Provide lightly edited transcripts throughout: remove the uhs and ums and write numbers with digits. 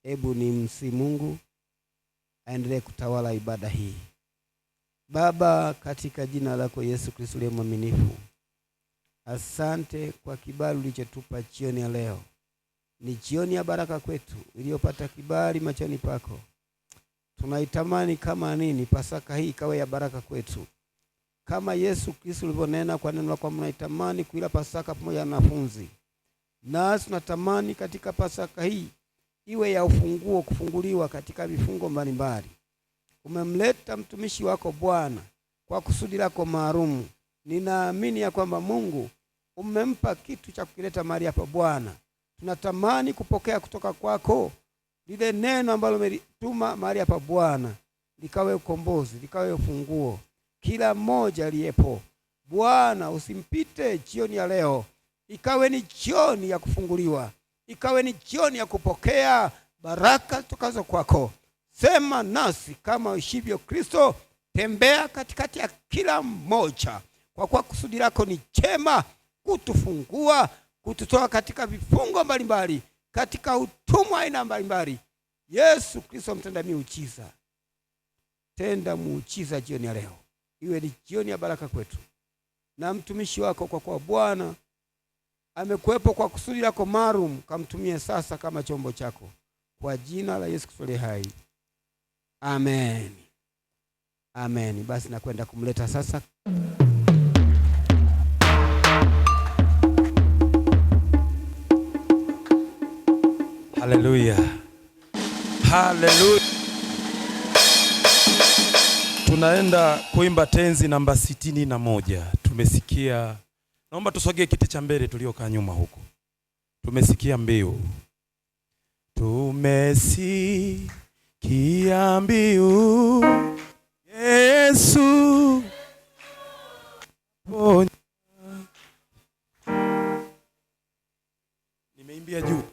Hebu ni msi Mungu aendelee kutawala ibada hii. Baba, katika jina lako Yesu Kristo uliye mwaminifu, asante kwa kibali ulichotupa jioni ya leo. Ni jioni ya baraka kwetu iliyopata kibali machoni pako. Tunaitamani kama nini Pasaka hii ikawe ya baraka kwetu. Kama Yesu Kristo ulivyonena kwa neno lako, mnaitamani kuila Pasaka pamoja na wanafunzi. Nasi tunatamani katika Pasaka hii iwe ya ufunguo, kufunguliwa katika vifungo mbalimbali. Umemleta mtumishi wako Bwana kwa kusudi lako maalum. Ninaamini ya kwamba Mungu umempa kitu cha kukileta mahali hapa Bwana. Tunatamani kupokea kutoka kwako lile neno ambalo umelituma mahali hapa Bwana, likawe ukombozi, likawe ufunguo kila mmoja aliyepo. Bwana, usimpite jioni ya leo, ikawe ni jioni ya kufunguliwa, ikawe ni jioni ya kupokea baraka zitokazo kwako. Sema nasi kama uishivyo Kristo, tembea katikati ya kila mmoja, kwa kuwa kusudi lako ni jema, kutufungua, kututoa katika vifungo mbalimbali, katika utumwa aina mbalimbali. Yesu Kristo mtenda miujiza, tenda muujiza jioni ya leo, iwe ni jioni ya baraka kwetu na mtumishi wako, kwa kuwa Bwana amekuwepo kwa kusudi lako maalum, kamtumie sasa kama chombo chako, kwa jina la Yesu Kristo hai, amen, amen. Basi nakwenda kumleta sasa. Haleluya, haleluya. Tunaenda kuimba tenzi namba 61. Tumesikia, naomba tusogee kiti cha mbele tuliokaa nyuma huko. Tumesikia mbiu, tumesikia mbiu, Yesu ponya. Nimeimbia juu,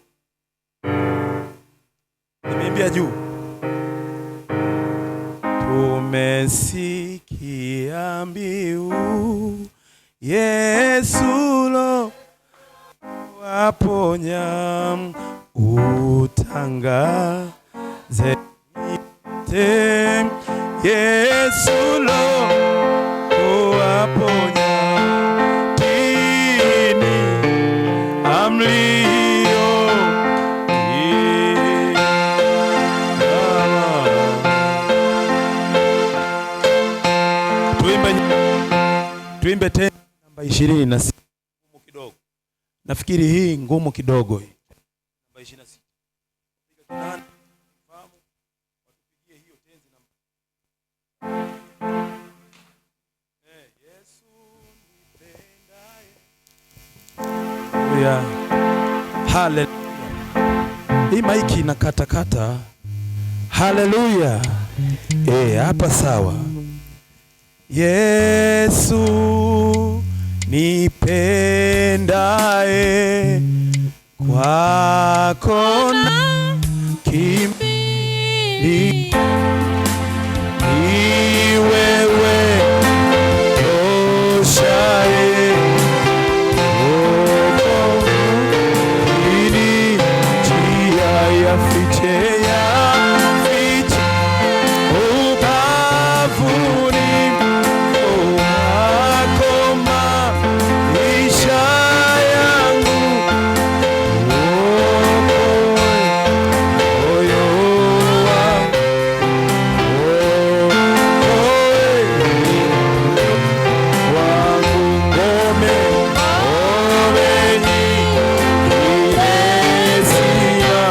nimeimbia juu. Tumesikia mbiu, Yesu lo waponya, utangaze Yesu lo waponya, tini amri. Tuimbe tena namba 26 ngumu kidogo. Nafikiri hii ngumu kidogo hii. Namba 26. Piga kinanda, fahamu, watupigie hiyo tenzi namba. Yesu nipendaye. Haleluya. Haleluya. Hii maiki inakatakata. Haleluya. Hapa sawa. Yesu nipendaye, kwako nakimbilia, ni wewe toshaye, ili njia yafiche yafiche ubavuni mwako maisha yangu, uokoe moyo wangu, uokoe wangu, ngome ngome nyingine sina,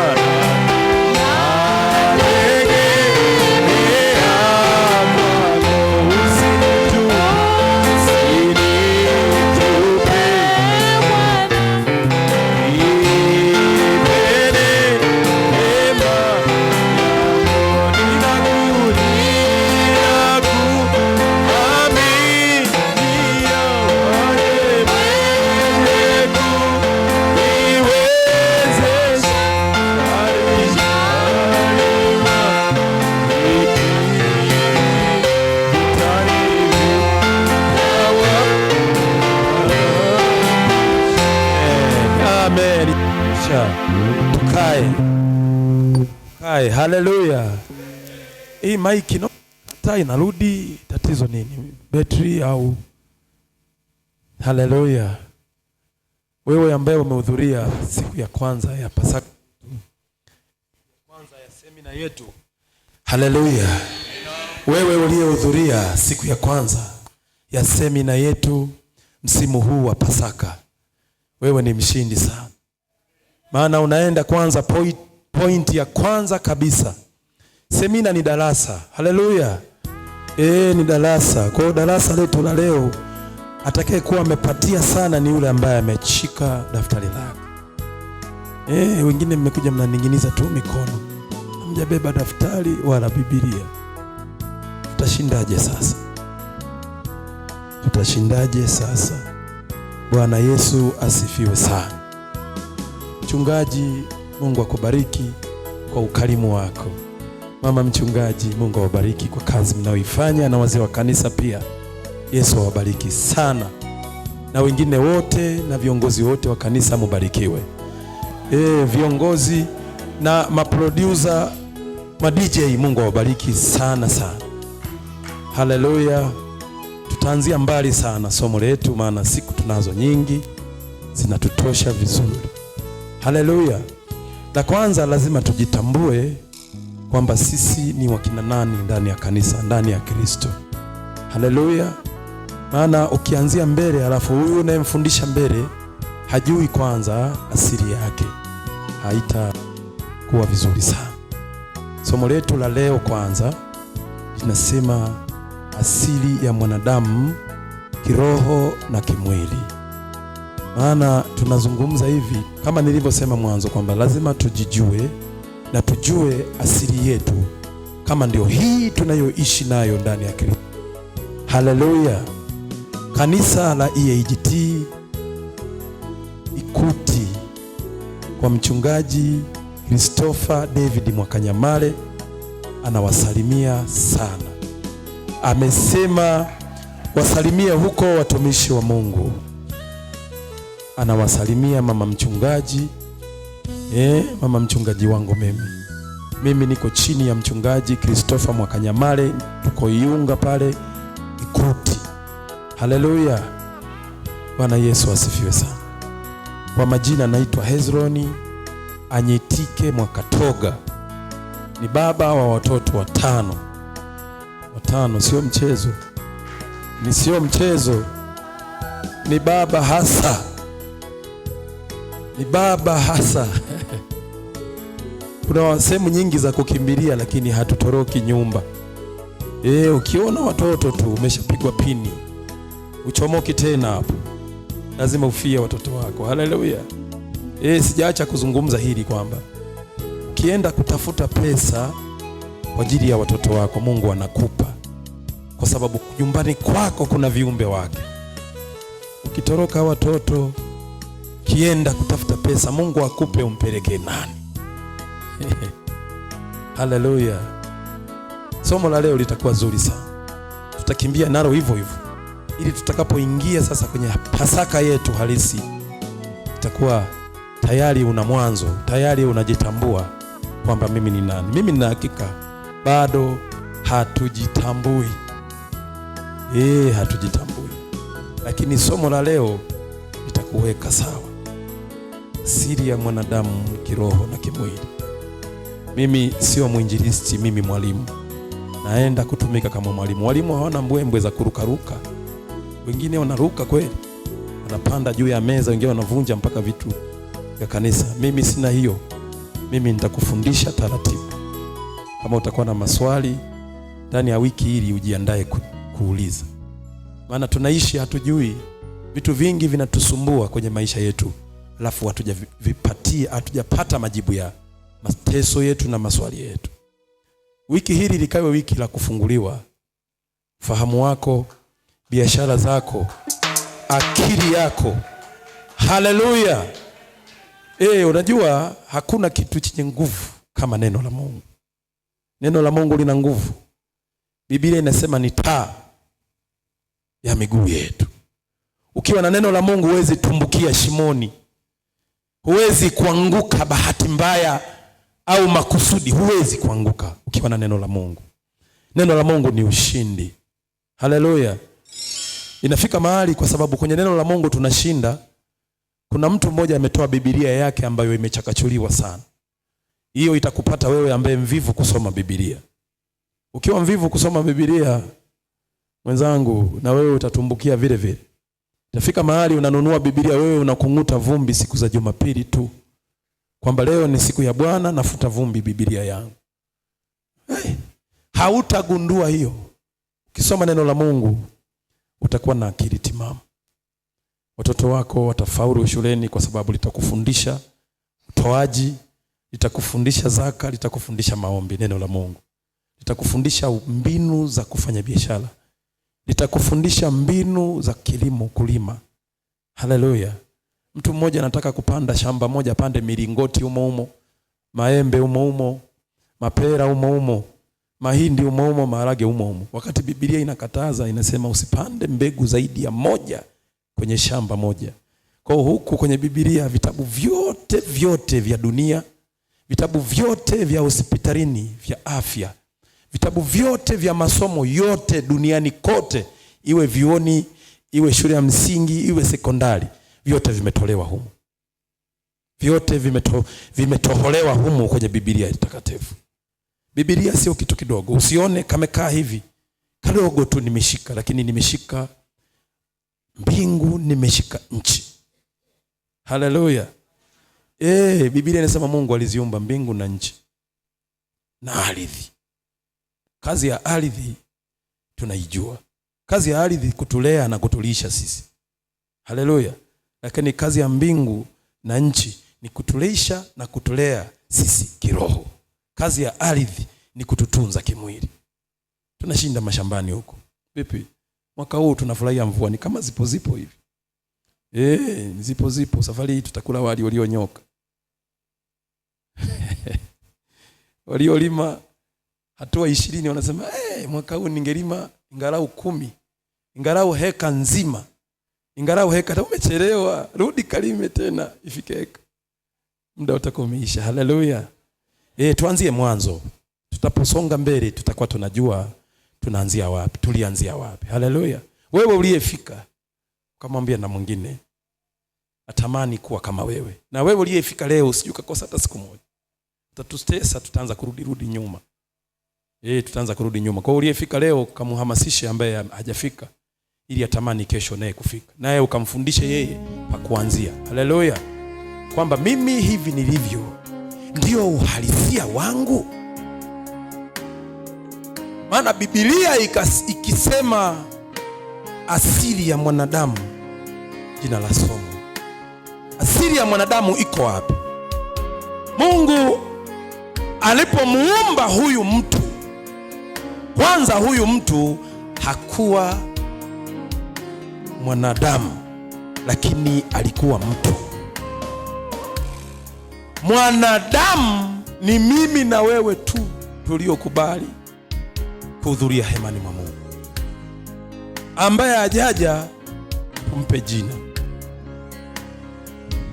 Kae, haleluya. Hii maiki no hata inarudi, tatizo nini? Betri au? Haleluya. Wewe ambaye umehudhuria siku ya kwanza ya Pasaka, kwanza ya semina yetu, haleluya. Wewe uliyehudhuria siku ya kwanza ya semina yetu msimu huu wa Pasaka, wewe ni mshindi sana, maana unaenda kwanza point ya kwanza kabisa. Semina ni darasa. Haleluya. Ni darasa. Kwa hiyo darasa letu la leo, atakayekuwa amepatia sana ni yule ambaye ameshika daftari lake. Wengine mmekuja mnaning'iniza tu mikono, hamjabeba daftari wala Biblia. Tutashindaje sasa? Tutashindaje sasa? Bwana Yesu asifiwe sana. Mchungaji, Mungu akubariki kwa ukarimu wako. Mama mchungaji, Mungu awabariki kwa kazi mnayoifanya, na wazee wa kanisa pia. Yesu awabariki sana, na wengine wote na viongozi wote wa kanisa mubarikiwe. Viongozi na maproducer, ma DJ, Mungu awabariki sana sana. Haleluya. Tutaanzia mbali sana somo letu, maana siku tunazo nyingi zinatutosha vizuri. Haleluya. La kwanza lazima tujitambue kwamba sisi ni wakina nani ndani ya kanisa, ndani ya Kristo. Haleluya. Maana ukianzia mbele alafu huyu unayemfundisha mbele hajui kwanza asili yake, haitakuwa vizuri sana. Somo letu la leo kwanza linasema asili ya mwanadamu kiroho na kimwili. Maana tunazungumza hivi kama nilivyosema mwanzo kwamba lazima tujijue na tujue asili yetu kama ndio hii tunayoishi nayo ndani ya Kristo. Haleluya. Kanisa la EAGT Ikuti kwa mchungaji Christopher David Mwakanyamale anawasalimia sana. Amesema wasalimie huko watumishi wa Mungu. Anawasalimia mama mchungaji. Mama mchungaji wangu mimi. Mimi niko chini ya mchungaji Christopher Mwakanyamale, tuko Iunga pale Ikuti. Haleluya. Bwana Yesu asifiwe sana. Kwa majina naitwa Hezroni Anyitike Mwakatoga. Ni baba wa watoto watano. Watano sio mchezo. Ni sio mchezo. Ni baba hasa. Ni baba hasa. Kuna sehemu nyingi za kukimbilia lakini hatutoroki nyumba. Ukiona watoto tu umeshapigwa pini, uchomoki tena hapo. Lazima ufie watoto wako. Haleluya. Sijaacha kuzungumza hili kwamba ukienda kutafuta pesa kwa ajili ya watoto wako, Mungu anakupa, kwa sababu nyumbani kwako kuna viumbe wake. Ukitoroka watoto kienda kutafuta pesa, Mungu akupe umpeleke nani? Haleluya. Somo la leo litakuwa zuri sana. Tutakimbia nalo hivyo hivyo ili tutakapoingia sasa kwenye Pasaka yetu halisi itakuwa tayari una mwanzo, tayari unajitambua kwamba mimi ni nani. Mimi nina hakika bado hatujitambui. Hatujitambui. Lakini somo la leo litakuweka sawa. Siri ya mwanadamu kiroho na kimwili. Mimi sio mwinjilisti, mimi mwalimu. Naenda kutumika kama mwalimu. Walimu hawana mbwembwe za kurukaruka. Wengine wanaruka kweli, wanapanda juu ya meza, wengine wanavunja mpaka vitu vya kanisa. Mimi sina hiyo. Mimi nitakufundisha taratibu. Kama utakuwa na maswali ndani ya wiki hili ujiandae kuuliza. Maana tunaishi hatujui, vitu vingi vinatusumbua kwenye maisha yetu, alafu hatujapata majibu ya mateso yetu na maswali yetu. Wiki hili likawe wiki la kufunguliwa fahamu wako, biashara zako, akili yako. Haleluya. Unajua hakuna kitu chenye nguvu kama neno la Mungu. Neno la Mungu lina nguvu. Biblia inasema ni taa ya miguu yetu. Ukiwa na neno la Mungu huwezi tumbukia shimoni. Huwezi kuanguka bahati mbaya. au makusudi. Huwezi kuanguka ukiwa na neno la Mungu. Neno la Mungu ni ushindi. Haleluya. Inafika mahali kwa sababu kwenye neno la Mungu tunashinda. Kuna mtu mmoja ametoa Biblia yake ambayo imechakachuliwa sana. Hiyo itakupata wewe ambaye mvivu kusoma Biblia. Ukiwa mvivu kusoma Biblia, mwenzangu, na wewe utatumbukia vile vile. Itafika mahali unanunua Biblia wewe unakunguta vumbi siku za Jumapili tu, kwamba leo ni siku ya Bwana, nafuta vumbi Biblia yangu. Hey, hautagundua hiyo. Ukisoma neno la Mungu utakuwa na akili timamu. Watoto wako watafaulu shuleni kwa sababu litakufundisha utoaji, litakufundisha zaka, litakufundisha maombi. Neno la Mungu litakufundisha mbinu za kufanya biashara, litakufundisha mbinu za kilimo, kulima. Haleluya. Mtu mmoja anataka kupanda shamba moja, apande milingoti umo umo, maembe umo umo, mapera umo umo, mahindi umo umo, maharage umo umo, wakati Biblia inakataza, inasema usipande mbegu zaidi ya moja kwenye shamba moja. Kwa huku kwenye Biblia vitabu vyote vyote vya dunia, vitabu vyote vya hospitalini vya afya, vitabu vyote vya masomo yote duniani kote, iwe vyuoni, iwe shule ya msingi, iwe sekondari, vyote vimetolewa humu. Vyote vimetoholewa humu kwenye Biblia takatifu. Biblia sio kitu kidogo. Usione kamekaa hivi kadogo tu nimeshika, lakini nimeshika mbingu, nimeshika nchi. Haleluya. Biblia inasema Mungu aliziumba mbingu na nchi na ardhi. Kazi ya ardhi tunaijua. Kazi ya ardhi kutulea na kutulisha sisi. Haleluya. Lakini kazi ya mbingu na nchi ni kutulisha na kutulea sisi kiroho. Kazi ya ardhi ni kututunza kimwili. Tunashinda mashambani huko. Vipi? Mwaka huu tunafurahia mvua ni kama zipo zipo hivi. Zipo zipo. Safari hii tutakula wali walionyoka. Waliolima hatua 20 wanasema, mwaka huu ningelima ingalau 10, ingalau heka nzima. Ingalau heka, umechelewa, rudi kalime tena ifike heka. Muda utakuwa umeisha. Haleluya. Tuanzie mwanzo. Tutaposonga mbele tutakuwa tunajua tunaanzia wapi, tulianzia wapi. Haleluya. Wewe uliyefika ukamwambia na mwingine atamani kuwa kama wewe. Na wewe uliyefika leo usije ukakosa hata siku moja. Utatutesa, tutaanza kurudi nyuma. Tutaanza kurudi nyuma. Kwa hiyo uliyefika leo ukamhamasishe ambaye hajafika ili atamani kesho naye kufika. Naye ukamfundishe yeye pa kuanzia. Haleluya. Kwamba mimi hivi nilivyo ndio uhalisia wangu. Maana Biblia ikisema asili ya mwanadamu, jina la somo, asili ya mwanadamu iko wapi? Mungu alipomuumba huyu mtu, kwanza huyu mtu hakuwa mwanadamu, lakini alikuwa mtu. Mwanadamu ni mimi na wewe tu tuliokubali kuhudhuria hemani mwa Mungu. Ambaye hajaja tumpe jina.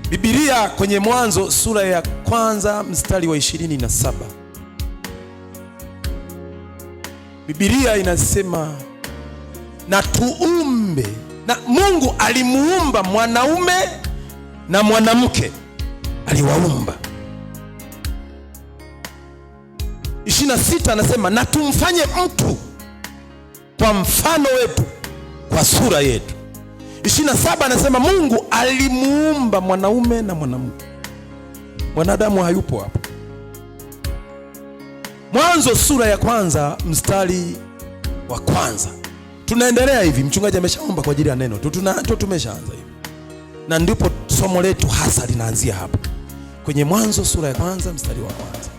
Biblia kwenye Mwanzo sura ya kwanza mstari wa 27, Biblia inasema na tuumbe. Na Mungu alimuumba mwanaume na mwanamke, aliwaumba. 26 anasema na tumfanye mtu kwa mfano wetu, kwa sura yetu. 27 anasema Mungu alimuumba mwanaume na mwanamke. Mwanadamu hayupo hapo. Mwanzo sura ya kwanza mstari wa kwanza. Tunaendelea hivi, mchungaji ameshaomba kwa ajili ya neno. Tumeshaanza hivi. Na ndipo somo letu hasa linaanzia hapo. Kwenye Mwanzo sura ya kwanza mstari wa kwanza.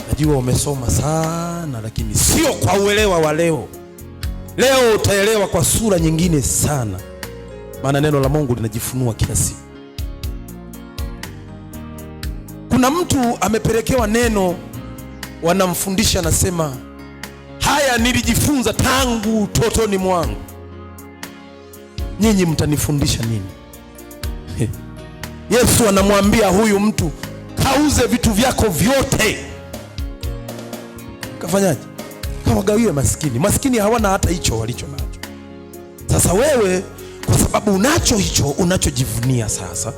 Najua umesoma sana lakini sio kwa uelewa wa leo. Leo utaelewa kwa sura nyingine sana. Maana neno la Mungu linajifunua kila siku. Kuna mtu amepelekewa neno, wanamfundisha, anasema haya nilijifunza tangu utotoni mwangu, nyinyi mtanifundisha nini? Yesu anamwambia huyu mtu, Kauze vitu vyako vyote, kafanyaje? Kawagawie maskini. Maskini hawana hata hicho walicho nacho. Sasa wewe kwa sababu unacho hicho unachojivunia sasa,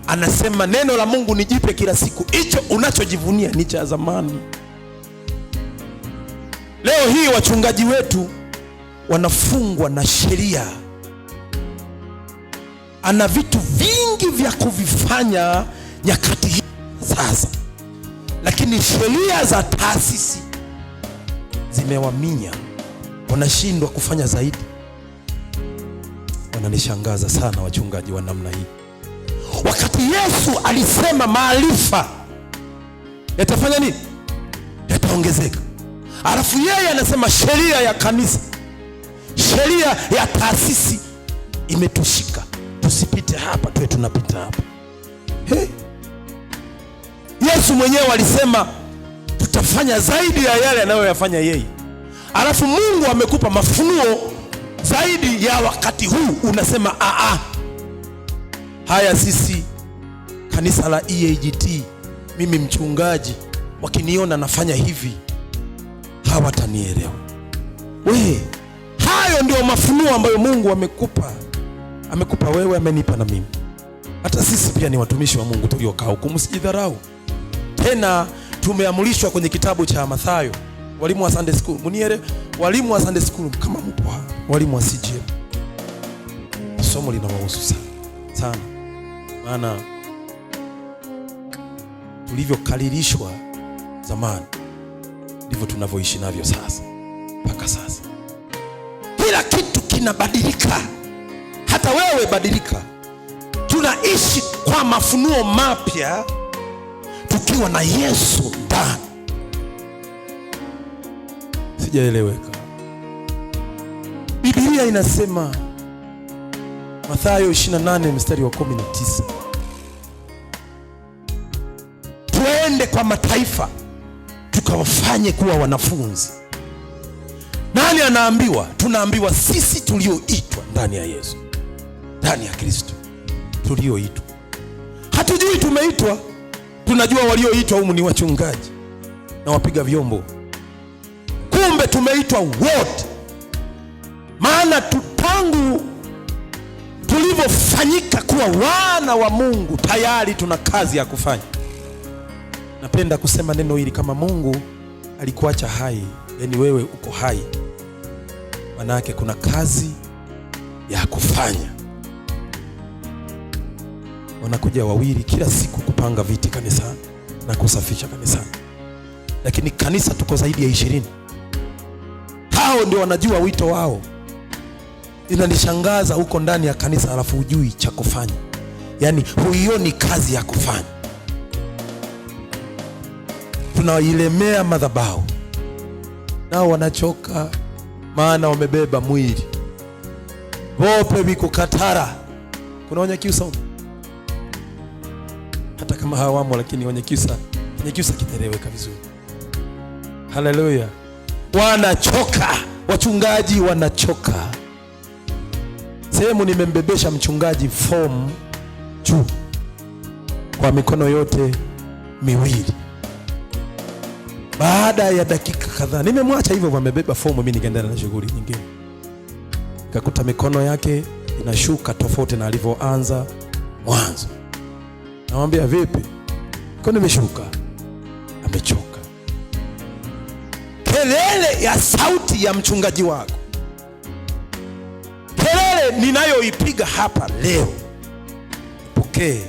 anasema neno la Mungu ni jipya kila siku. Hicho unachojivunia ni cha zamani. Leo hii wachungaji wetu wanafungwa na sheria, ana vitu vingi vya kuvifanya nyakati hii sasa, lakini sheria za taasisi zimewaminya, wanashindwa kufanya zaidi. Wananishangaza sana wachungaji wa namna hii, wakati Yesu alisema maarifa yatafanya nini? Yataongezeka. Alafu yeye anasema sheria ya kanisa, sheria ya taasisi imetushika, tusipite hapa, tuwe tunapita hapa. Hey. Yesu mwenyewe alisema tutafanya zaidi ya yale anayoyafanya yeye. Alafu Mungu amekupa mafunuo zaidi ya wakati huu, unasema a a, haya sisi kanisa la EAGT, mimi mchungaji, wakiniona nafanya hivi hawatanielewa. We, hayo ndio mafunuo ambayo Mungu amekupa, amekupa wewe, amenipa na mimi. Hata sisi pia ni watumishi wa Mungu tuliokaa huku, msijidharau. Tena tumeamrishwa kwenye kitabu cha Mathayo, walimu wa Sunday school muniere, walimu wa Sunday school kama mpo hapa, walimu wa CGM, somo linawahusu sana sana, maana tulivyokalilishwa zamani ndivyo tunavyoishi navyo sasa mpaka sasa. Kila kitu kinabadilika, hata wewe badilika. Tunaishi kwa mafunuo mapya tukiwa na Yesu ndani. Sijaeleweka. Biblia inasema Mathayo 28 mstari wa 19, tuende kwa mataifa tukawafanye kuwa wanafunzi. Nani anaambiwa? Tunaambiwa sisi tulioitwa ndani ya Yesu, ndani ya Kristo, tulioitwa. Hatujui tumeitwa, tunajua walioitwa humu ni wachungaji na wapiga vyombo, kumbe tumeitwa wote. Maana tangu tulivyofanyika kuwa wana wa Mungu tayari tuna kazi ya kufanya. Napenda kusema neno hili, kama Mungu alikuacha hai, yani wewe uko hai, maana yake kuna kazi ya kufanya. Wanakuja wawili kila siku kupanga viti kanisani na kusafisha kanisani, lakini kanisa tuko zaidi ya 20. Hao ndio wanajua wito wao. Inanishangaza huko ndani ya kanisa alafu hujui cha kufanya, yaani huioni kazi ya kufanya. Tunailemea madhabahu, nao wanachoka, maana wamebeba mwili vope vikukatara. Kuna Wanyakyusa hata kama hawamo, lakini Wanyakyusa, Wanyakyusa kinaeleweka vizuri. Haleluya! Wanachoka, wachungaji wanachoka. Sehemu nimembebesha mchungaji fomu juu kwa mikono yote miwili. Baada ya dakika kadhaa nimemwacha hivyo, wamebeba fomu, mimi nikaendelea na shughuli nyingine. Kakuta mikono yake inashuka tofauti na alivyoanza mwanzo. Namwambia vipi, mikono imeshuka? Amechoka. Kelele ya sauti ya mchungaji wako, kelele ninayoipiga hapa leo, pokee,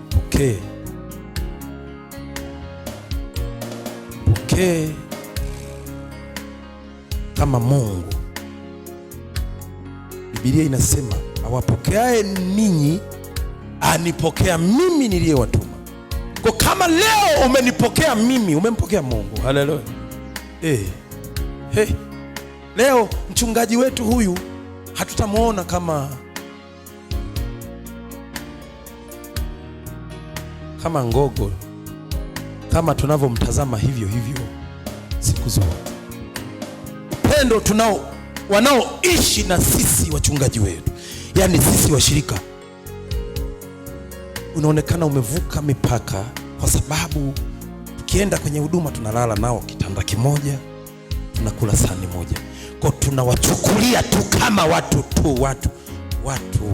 pokee, pokee kama Mungu. Biblia inasema awapokeaye ninyi anipokea mimi niliyewatuma. Kwa kama leo umenipokea mimi, umempokea Mungu. Haleluya. Hey. Leo mchungaji wetu huyu hatutamuona kama ngogo, kama tunavyomtazama hivyo hivyo siku zote. Upendo tunao wanaoishi na sisi wachungaji wetu, yaani sisi washirika, unaonekana umevuka mipaka, kwa sababu tukienda kwenye huduma tunalala nao kitanda kimoja, tunakula sahani moja, kwa tunawachukulia tu kama watu tu, watu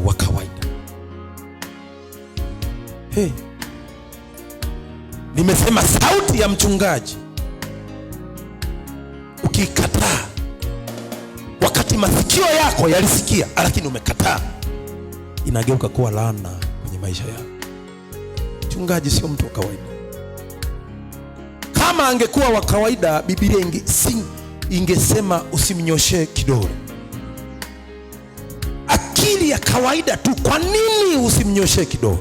wa kawaida. Hey, nimesema sauti ya mchungaji ukikataa, wakati masikio yako yalisikia lakini umekataa, inageuka kuwa laana kwenye maisha yako. Mchungaji sio mtu wa kawaida. Kama angekuwa wa kawaida, Biblia ingesema usimnyoshe kidole. Akili ya kawaida tu, kwa nini usimnyoshe kidole?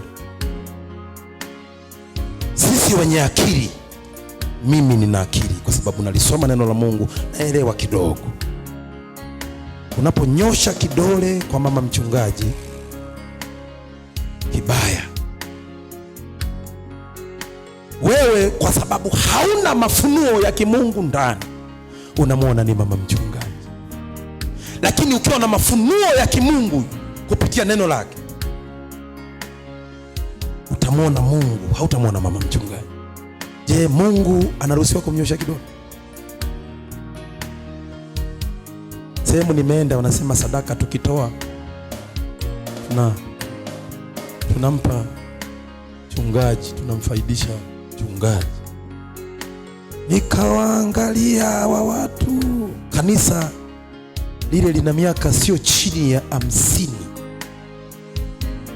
Sisi wenye akili, mimi nina akili kwa sababu nalisoma neno la Mungu, naelewa kidogo. Unaponyosha kidole kwa mama mchungaji kibaya, wewe kwa sababu hauna mafunuo ya kimungu ndani, unamwona ni mama mchungaji. Lakini ukiwa na mafunuo ya kimungu kupitia neno lake, utamwona Mungu, hautamwona mama mchungaji. Je, Mungu anaruhusiwa kumnyosha kidole? Sehemu nimeenda wanasema sadaka tukitoa tunampa mchungaji, tunamfaidisha mchungaji. Nikawaangalia hawa watu, kanisa lile lina miaka sio chini ya 50.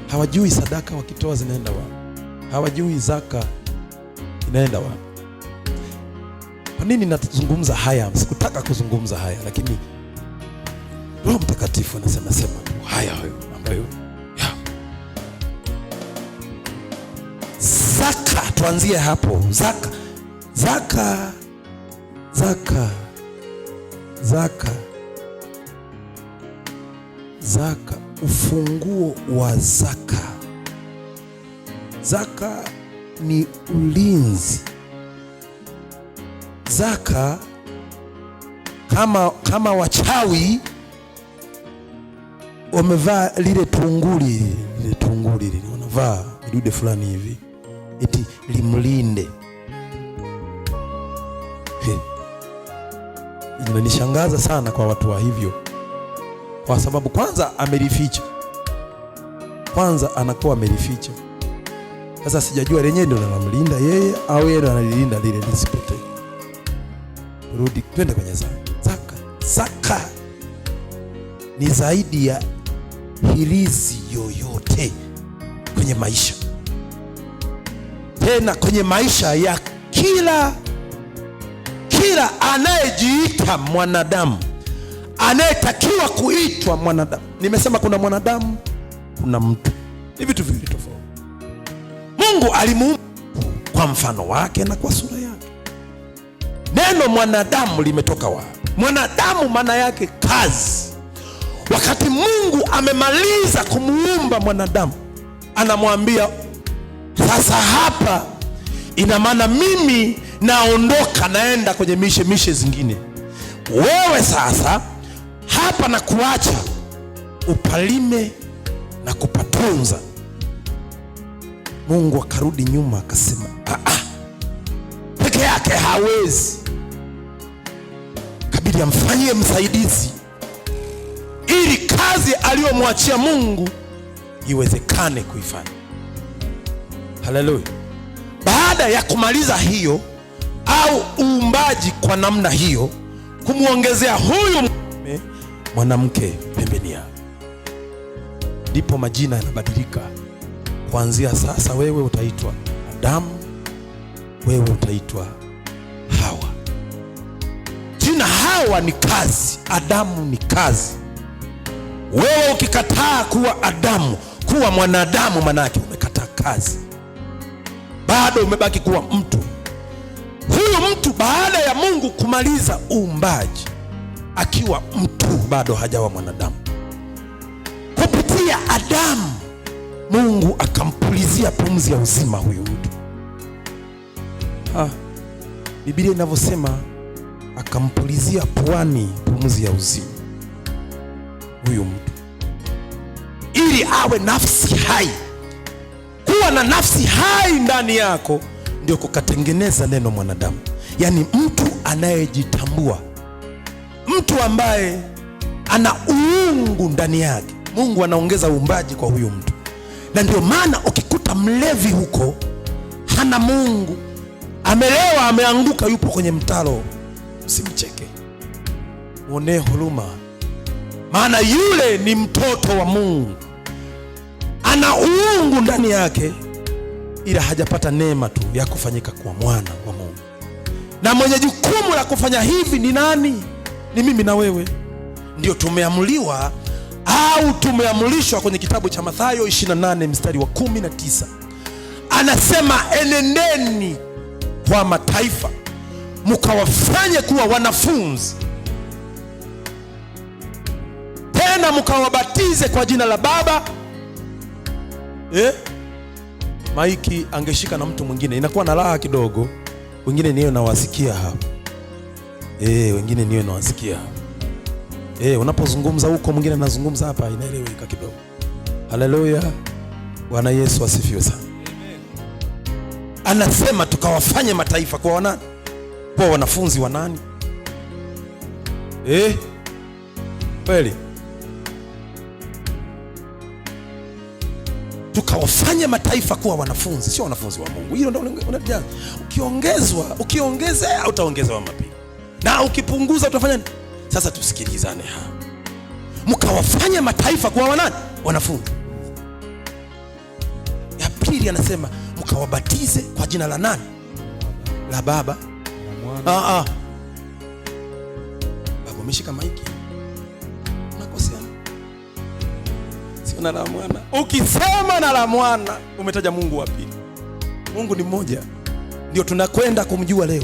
Hawajui sadaka wakitoa zinaenda wapi, hawajui zaka inaenda wapi. Kwa nini nazungumza haya? Sikutaka kuzungumza haya, lakini Roho Mtakatifu anasema sema tu haya hayo ambayo ya. Zaka, tuanzie hapo. Zaka, zaka, zaka, zaka, zaka, ufunguo wa zaka. Zaka ni ulinzi. Zaka kama wachawi wamevaa lile tunguli, lile tunguli lile wanavaa vidude fulani hivi eti limlinde. Inanishangaza sana kwa watu wa hivyo, kwa sababu kwanza amelificha, kwanza anakuwa amelificha. Sasa sijajua lenyewe ndio linamlinda yeye au yeye ndio analilinda lile lisipotee. Turudi twende kwenye zaka. Zaka, zaka ni zaidi ya hirizi yoyote kwenye maisha, tena kwenye maisha ya kila anayejiita mwanadamu, anayetakiwa kuitwa mwanadamu. Nimesema kuna mwanadamu, kuna mtu, ni vitu viwili tofauti. Mungu alimuumba kwa mfano wake na kwa sura yake. Neno mwanadamu limetoka wapi? Mwanadamu maana yake kazi. Wakati Mungu amemaliza kumuumba mwanadamu, anamwambia sasa, hapa ina maana mimi naondoka, naenda kwenye mishe zingine. Wewe sasa hapa na kuacha upalime na kupatunza. Mungu akarudi nyuma akasema, peke yake hawezi, kabidi amfanyie msaidizi ili kazi aliyomwachia Mungu iwezekane kuifanya. Haleluya. Baada ya kumaliza hiyo au uumbaji kwa namna hiyo, kumwongezea huyu mwanamke pembeni yake, ndipo majina yanabadilika. Kuanzia sasa wewe utaitwa Adamu, wewe utaitwa Hawa. Jina Hawa ni kazi, Adamu ni kazi. Wewe ukikataa kuwa Adamu, kuwa mwanadamu, manake umekataa kazi, bado umebaki kuwa mtu. Huyu mtu baada ya Mungu kumaliza uumbaji, akiwa mtu bado hajawa mwanadamu. Kupitia Adamu Mungu akampulizia pumzi ya uzima huyu mtu. Biblia inavyosema akampulizia puani pumzi ya uzima huyu mtu ili awe nafsi hai. Kuwa na nafsi hai ndani yako ndio kukatengeneza neno mwanadamu, yaani mtu anayejitambua, mtu ambaye ana uungu ndani yake. Mungu anaongeza uumbaji kwa huyu mtu, na ndio maana ukikuta mlevi huko hana Mungu, amelewa, ameanguka, yupo kwenye mtaro, usimcheke, mwonee huruma, maana yule ni mtoto wa Mungu, ana uungu ndani yake, ila hajapata neema tu ya kufanyika kuwa mwana wa Mungu. Na mwenye jukumu la kufanya hivi ni nani? Ni mimi na wewe. Ndio tumeamuliwa au tumeamrishwa kwenye kitabu cha Mathayo 28 mstari wa 19, anasema enendeni kwa mataifa mkawafanye kuwa wanafunzi, tena mkawabatize kwa jina la Baba. Maiki angeshika na mtu mwingine inakuwa na raha kidogo, wengine niyo nawasikia hapa. Wengine niyo nawasikia hapa. Unapozungumza huko mwingine anazungumza hapa, inaeleweka kidogo. Haleluya, Bwana Yesu asifiwe sana. Anasema tukawafanye mataifa kuwa wanani? Kuwa wanafunzi wa nani? Kweli tukawafanye mataifa kuwa wanafunzi, sio wanafunzi wa Mungu. Hilo ndio unajaza. Ukiongezwa, ukiongezea utaongezewa mapigo, na ukipunguza utafanya nini? Sasa tusikilizane hapa, mkawafanye mataifa kuwa wanani? Wanafunzi. Ya pili anasema mkawabatize kwa jina la nani? La Baba. Baba umeshika maiki, unakosea. Sio na la Mwana. Ukisema na la Mwana umetaja Mungu wa pili. Mungu ni mmoja, ndio tunakwenda kumjua leo.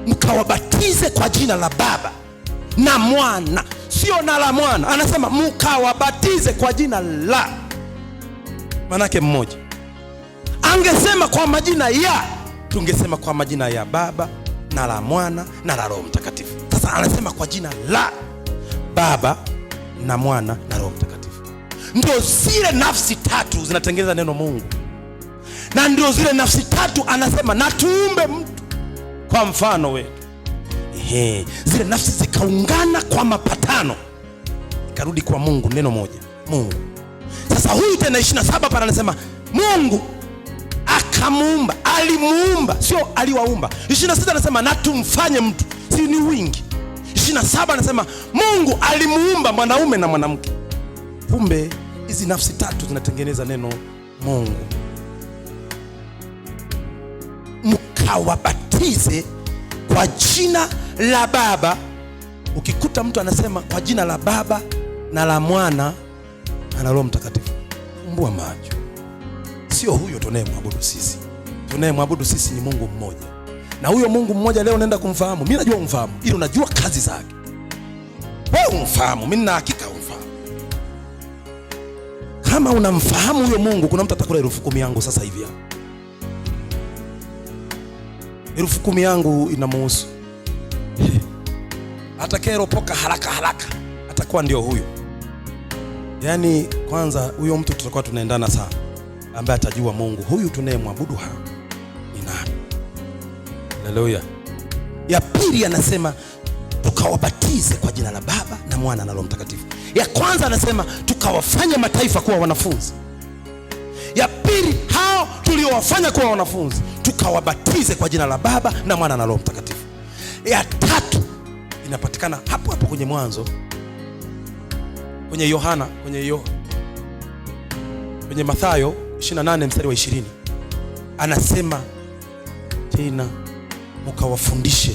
Mkawabatize kwa jina la Baba na Mwana, sio na la Mwana. Anasema mkawabatize kwa jina la, manake mmoja. Angesema kwa majina ya, tungesema kwa majina ya Baba na la Mwana na la Roho Mtakatifu. Sasa anasema kwa jina la Baba na Mwana na Roho Mtakatifu. Ndio zile nafsi tatu zinatengeneza neno Mungu, na ndio zile nafsi tatu anasema na tuumbe mtu kwa mfano wetu. Zile nafsi zikaungana kwa mapatano, ikarudi kwa Mungu, neno moja, Mungu. Sasa huyu tena 27 pale anasema Mungu akamuumba, alimuumba, sio aliwaumba. 26 anasema na tumfanye mtu, si ni wingi. 27 anasema Mungu alimuumba mwanaume na mwanamke. Kumbe hizi nafsi tatu zinatengeneza neno Mungu. Mkawabatize kwa jina la Baba. Ukikuta mtu anasema kwa jina la Baba na la Mwana na la Roho Mtakatifu, fumbua macho. Sio huyo tunayemwabudu sisi. Tunayemwabudu sisi ni Mungu mmoja, na huyo Mungu mmoja leo naenda kumfahamu. Mimi najua umfahamu, ili unajua kazi zake. Wewe umfahamu, mimi nina hakika umfahamu. Kama unamfahamu huyo Mungu, kuna mtu atakula 10,000 yangu sasa hivi hapa. 10,000 yangu inamuhusu. Atakayeropoka haraka haraka atakuwa ndio huyo. Yaani kwanza huyo mtu tutakuwa tunaendana sana, ambaye atajua Mungu huyu tunayemwabudu hapa ni nani. Haleluya. Ya pili anasema tukawabatize kwa jina la Baba na Mwana na Roho Mtakatifu. Ya kwanza anasema tukawafanye mataifa kuwa wanafunzi. Ya pili, hao tuliowafanya kuwa wanafunzi tukawabatize kwa jina la Baba na Mwana na Roho Mtakatifu. Ya tatu inapatikana hapo hapo kwenye Mwanzo, kwenye Yohana, kwenye Mathayo 28 mstari wa 20, anasema tena mkawafundishe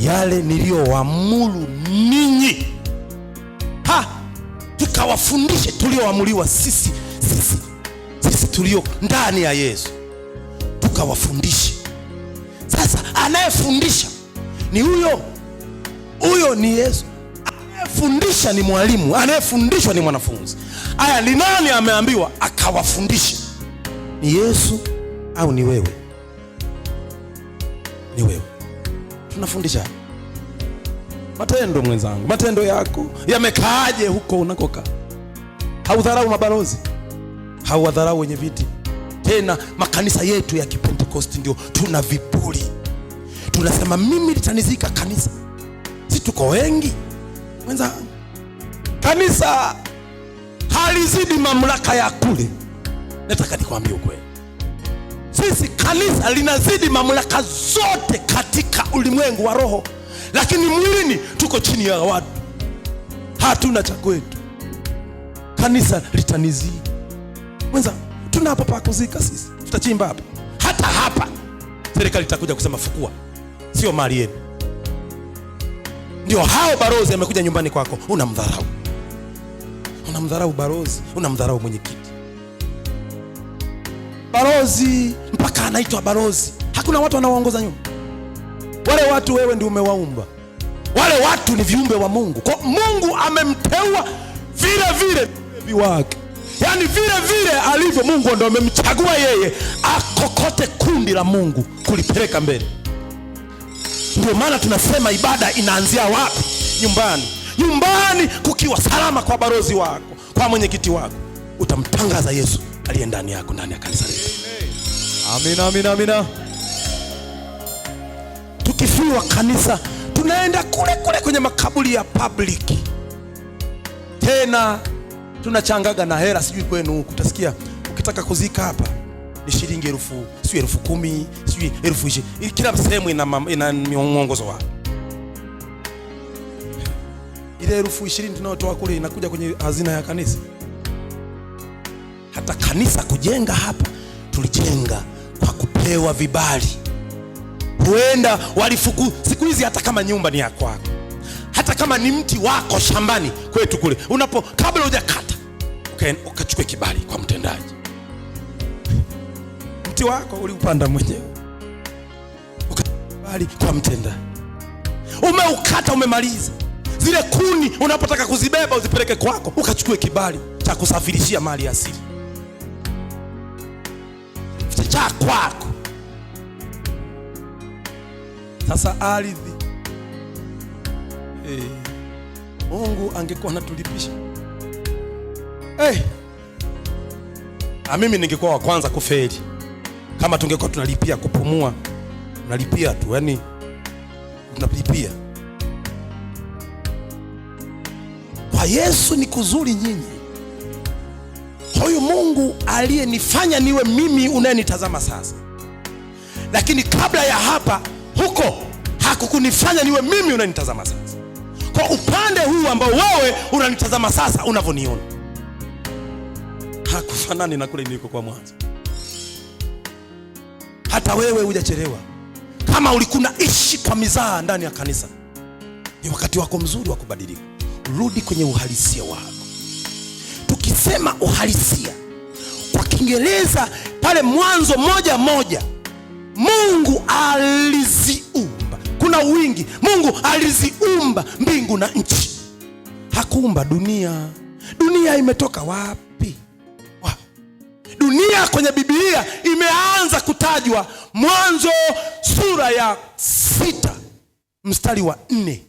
yale niliyowaamuru ninyi. Tukawafundishe tulioamuliwa sisi tulio ndani ya Yesu, tukawafundishe. Sasa anayefundisha ni huyo huyo, ni Yesu. Anayefundisha ni mwalimu, anayefundishwa ni mwanafunzi. Aya, ni nani ameambiwa akawafundishe? Ni Yesu au ni wewe? Ni wewe. Tunafundisha matendo, mwenzangu. Matendo yako yamekaaje huko unakokaa? Haudharau mabalozi, Hauwadharau wenye viti. Tena makanisa yetu ya Kipentekosti ndio tuna viburi, tunasema mimi litanizika kanisa, si tuko wengi mwenzangu? Kanisa halizidi mamlaka ya kule. Nataka nikwambie ukweli, sisi kanisa linazidi mamlaka zote katika ulimwengu wa roho, lakini mwilini tuko chini ya watu, hatuna cha kwetu. Kanisa litanizidi mwenza, tuna hapa pa kuzika sisi, tutachimba hapa. Hata hapa serikali itakuja kusema fukua, sio mali yenu. Ndio hao barozi amekuja nyumbani kwako, unamdharau, unamdharau barozi, unamdharau mwenyekiti. Barozi mpaka anaitwa barozi, hakuna watu wanaoongoza nyuma. Wale watu wewe ndio umewaumba, wale watu ni viumbe wa Mungu. Kwa Mungu amemteua vile vile wake, yaani vile vile alivyo Mungu ndio amemchagua yeye akokote kundi la Mungu kulipeleka mbele. Ndio maana tunasema ibada inaanzia wapi? Nyumbani. Nyumbani kukiwa salama kwa barozi wako, kwa mwenyekiti wako, utamtangaza Yesu aliye ndani yako, ndani ya kanisa letu. Amina, amina, amina. Tukifiwa kanisa tunaenda kule kule kwenye makaburi ya public, tena tunachangaga na hela. Sijui kwenu huku utasikia ukitaka kuzika hapa ni shilingi 1000, sijui 10,000, sijui 20,000. Kila sehemu ina mwongozo wake. Ile 20,000 tunayotoa kule inakuja kwenye hazina ya kanisa. Hata kanisa kujenga hapa tulijenga kwa kupewa vibali. Huenda walifuku siku hizi, hata kama nyumba ni ya kwako, hata kama ni mti wako shambani kwetu kule, unapo kabla hujakata ukachukue kibali kwa mtendaji. Mti wako uliupanda mwenyewe, ukakubali kwa mtendaji, umeukata, umemaliza. Zile kuni unapotaka kuzibeba uzipeleke kwako, ukachukue kibali cha kusafirishia mali asili cha kwako. Sasa ardhi, Mungu angekuwa anatulipisha, na mimi ningekuwa wa kwanza kufeli kama tungekuwa tunalipia kupumua, tunalipia tu, yani tunalipia. Kwa Yesu ni kuzuri nyinyi. Huyu Mungu aliyenifanya niwe mimi unayenitazama sasa, lakini kabla ya hapa huko hakukunifanya niwe mimi unayenitazama sasa. Kwa upande huu ambao wewe unanitazama sasa, unavyoniona hakufanani na kule niliko kwa mwanzo. Hata wewe hujachelewa. Kama ulikuwa unaishi kwa mizaa ndani ya kanisa, ni wakati wako mzuri wa kubadilika. Rudi kwenye uhalisia wako. Tukisema uhalisia kwa Kiingereza pale Mwanzo 1:1, Mungu aliziumba. Kuna wingi. Mungu aliziumba mbingu na nchi. Hakuumba dunia. Dunia imetoka wapi? Dunia kwenye Biblia imeanza kutajwa Mwanzo sura ya 6 mstari wa 4.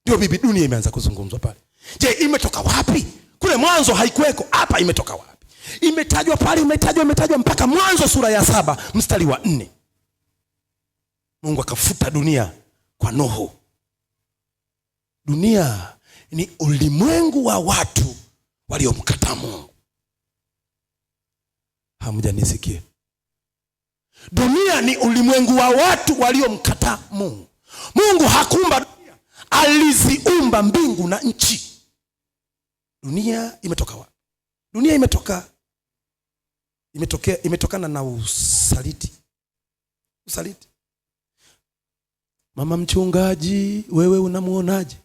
Ndio bibi dunia imeanza kuzungumzwa pale. Je, imetoka wapi? Kule mwanzo haikuweko, hapa imetoka wapi? Imetajwa pale, imetajwa mpaka Mwanzo sura ya 7 mstari wa 4. Mungu akafuta dunia kwa Nuhu. Dunia ni ulimwengu wa watu waliomkataa Mungu. Hamjanisikia? Dunia ni ulimwengu wa watu waliomkataa Mungu. Mungu hakuumba dunia, aliziumba mbingu na nchi. Dunia imetoka wapi? Dunia imetokana na usaliti. Usaliti. Mama mchungaji, wewe unamuonaje?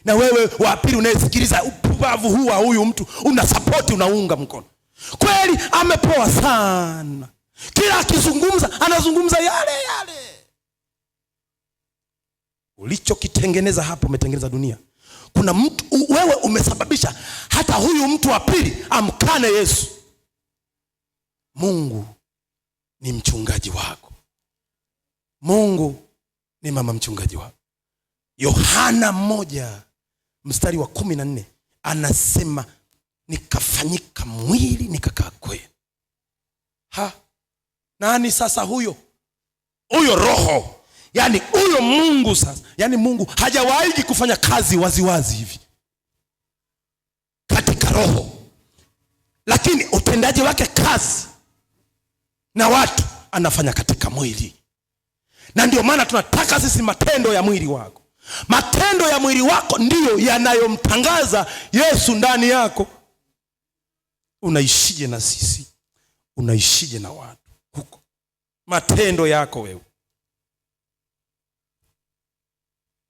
Na wewe wa pili unayesikiliza upumbavu huu wa huyu mtu, una support, unaunga mkono. Kweli amepoa sana. Kila akizungumza anazungumza yale yale. Ulichokitengeneza hapo, umetengeneza dunia. Kuna mtu, wewe umesababisha hata huyu mtu wa pili amkane Yesu. Mungu ni mchungaji wako. Mungu ni mama mchungaji wako. Yohana 1 mstari wa 14 anasema, Nikafanyika mwili nikakaa kwenu. Ha, nani sasa huyo? Huyo Roho, yaani huyo Mungu sasa. Yaani Mungu hajawahi kufanya kazi waziwazi hivi katika Roho, lakini utendaji wake kazi na watu anafanya katika mwili. Na ndio maana tunataka sisi matendo ya mwili wako. Matendo ya mwili wako ndiyo yanayomtangaza Yesu ndani yako. Unaishije na sisi? Unaishije na watu huko? Matendo yako wewe,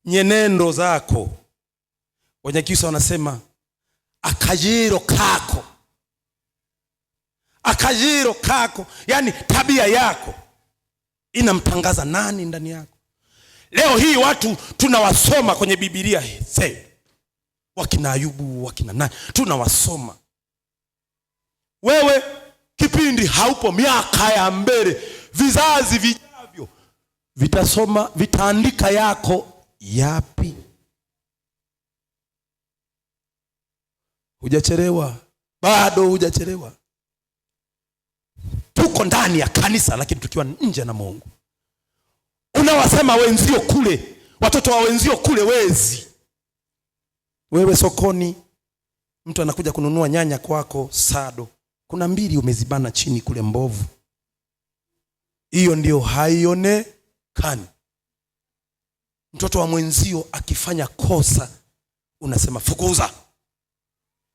nyenendo zako. Wanyakyusa wanasema akajiro kako, akajiro kako, yani tabia yako inamtangaza nani ndani yako? Leo hii watu tunawasoma kwenye Biblia hii, wakina Ayubu, wakina nani, tunawasoma. Wewe kipindi haupo, miaka ya mbele, vizazi vijavyo vitasoma, vitaandika yako yapi? Hujachelewa, bado hujachelewa. Tuko ndani ya kanisa lakini tukiwa nje na Mungu. Unawasema wenzio kule, watoto wa wenzio kule wezi. Wewe sokoni, mtu anakuja kununua nyanya kwako sado, kuna mbili umezibana chini kule mbovu. Hiyo ndio haionekani. Mtoto wa mwenzio akifanya kosa unasema fukuza.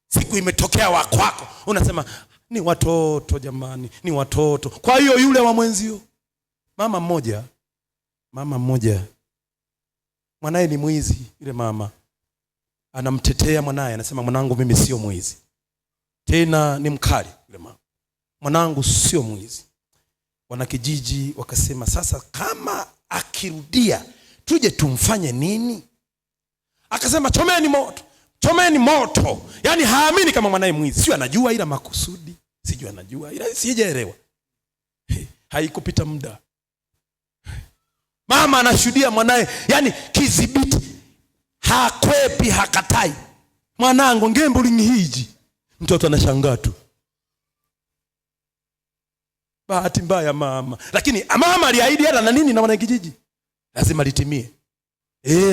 Siku imetokea wa kwako unasema ni watoto jamani, ni watoto. Kwa hiyo yule wa mwenzio, mama mmoja mwanae ni mwizi. Yule mama anamtetea mwanae, anasema mwanangu mimi sio mwizi. Tena ni mkali yule mama, mwanangu sio mwizi. Wanakijiji wakasema sasa kama akirudia tuje tumfanye nini? Akasema chomeni moto, chomeni moto. Yaani haamini kama mwanae mwizi. Sio anajua ila makusudi, sijui anajua ila sijaelewa. Haikupita muda, mama anashuhudia mwanae, yani kidhibiti, hakwepi, hakatai. Mwanangu ngembuli hiji. Mtoto anashangaa tu. Bahati mbaya mama. Lakini mama aliahidi hela na nini na wanakijiji? Lazima litimie.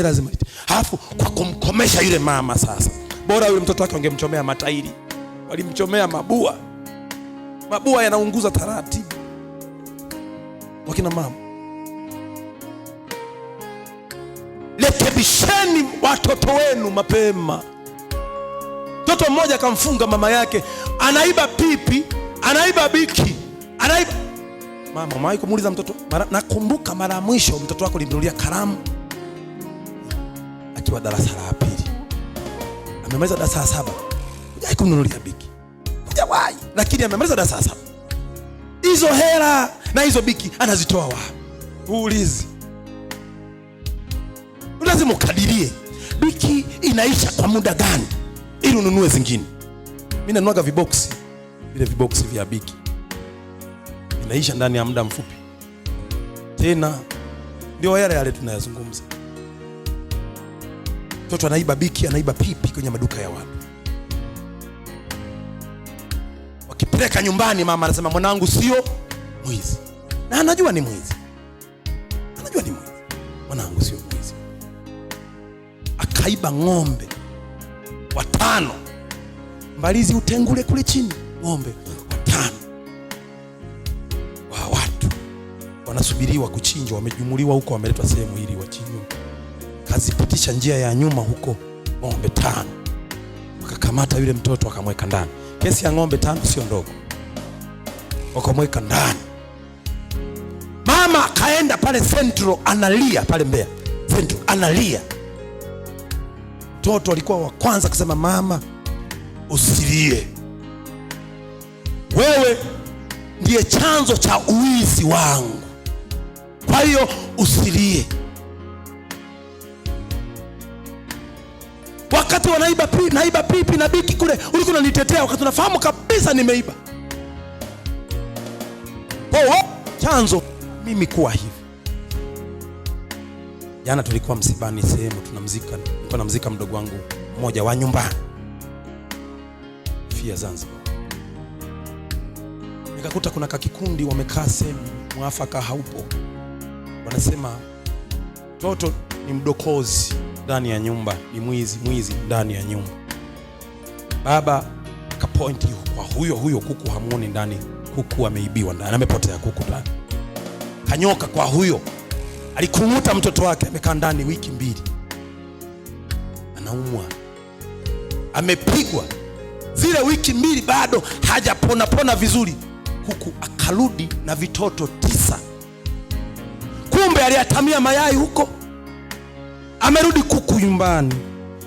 Lazima litimie. Alafu kwa kumkomesha yule mama sasa, bora yule mtoto wake wangemchomea matairi. Walimchomea mabua. Mabua yanaunguza taratibu. Wakina mama, rekebisheni watoto wenu mapema. Mtoto mmoja akamfunga mama yake, anaiba pipi, anaiba biki, anaiba. Mama, umewahi kumuuliza mtoto? Nakumbuka mara ya mwisho mtoto wako ulimnunulia kalamu akiwa darasa la pili. Amemaliza darasa la 7. Hujawahi kumnunulia biki. Hujawahi, lakini amemaliza darasa la 7. Hizo hela na hizo biki anazitoa wapi? Uulizi. Lazima ukadirie biki inaisha kwa muda gani ili ununue zingine. Mimi nanuaga viboksi, vile viboksi vya biki inaisha ndani ya muda mfupi. Tena ndio yale yale tunayazungumza. Mtoto anaiba biki, anaiba pipi kwenye maduka ya watu. Wakipeleka nyumbani, mama anasema mwanangu sio mwizi. Na anajua ni mwizi. Anajua ni mwizi. Mwanangu sio mwizi. Akaiba ng'ombe 5. Mbalizi utengule kule chini, ng'ombe 5 wa watu wanasubiriwa kuchinjwa, wamejumuliwa huko, wameletwa sehemu ili wachinjwe. Kazipitisha njia ya nyuma huko ng'ombe 5. Wakakamata yule mtoto akamweka ndani. Kesi ya ng'ombe 5 sio ndogo. Wakamweka ndani. Mama akaenda pale Central analia, pale Mbeya Central analia. Mtoto alikuwa wa kwanza kusema mama usilie, wewe ndiye chanzo cha uwizi wangu, kwa hiyo usilie. Wakati wanaiba pipi, naiba pipi na biki kule, ulikuwa unanitetea wakati unafahamu kabisa nimeiba. Kwa chanzo mimi kuwa hivi. Jana tulikuwa msibani sehemu tunamzika, nilikuwa namzika mdogo wangu mmoja wa nyumbani. Nilifia Zanzibar, nikakuta kuna kakikundi wamekaa sehemu, mwafaka haupo, wanasema mtoto ni mdokozi ndani ya nyumba, ni mwizi, mwizi ndani ya nyumba. Baba kapointi kwa huyo huyo kuku, hamuoni ndani, kuku ameibiwa ndani, amepotea kuku ndani. Kanyoka kwa huyo alikung'uta mtoto wake, amekaa ndani wiki 2, anaumwa, amepigwa zile wiki 2 bado hajapona pona vizuri. Kuku akarudi na vitoto 9, kumbe aliatamia mayai huko. Amerudi kuku nyumbani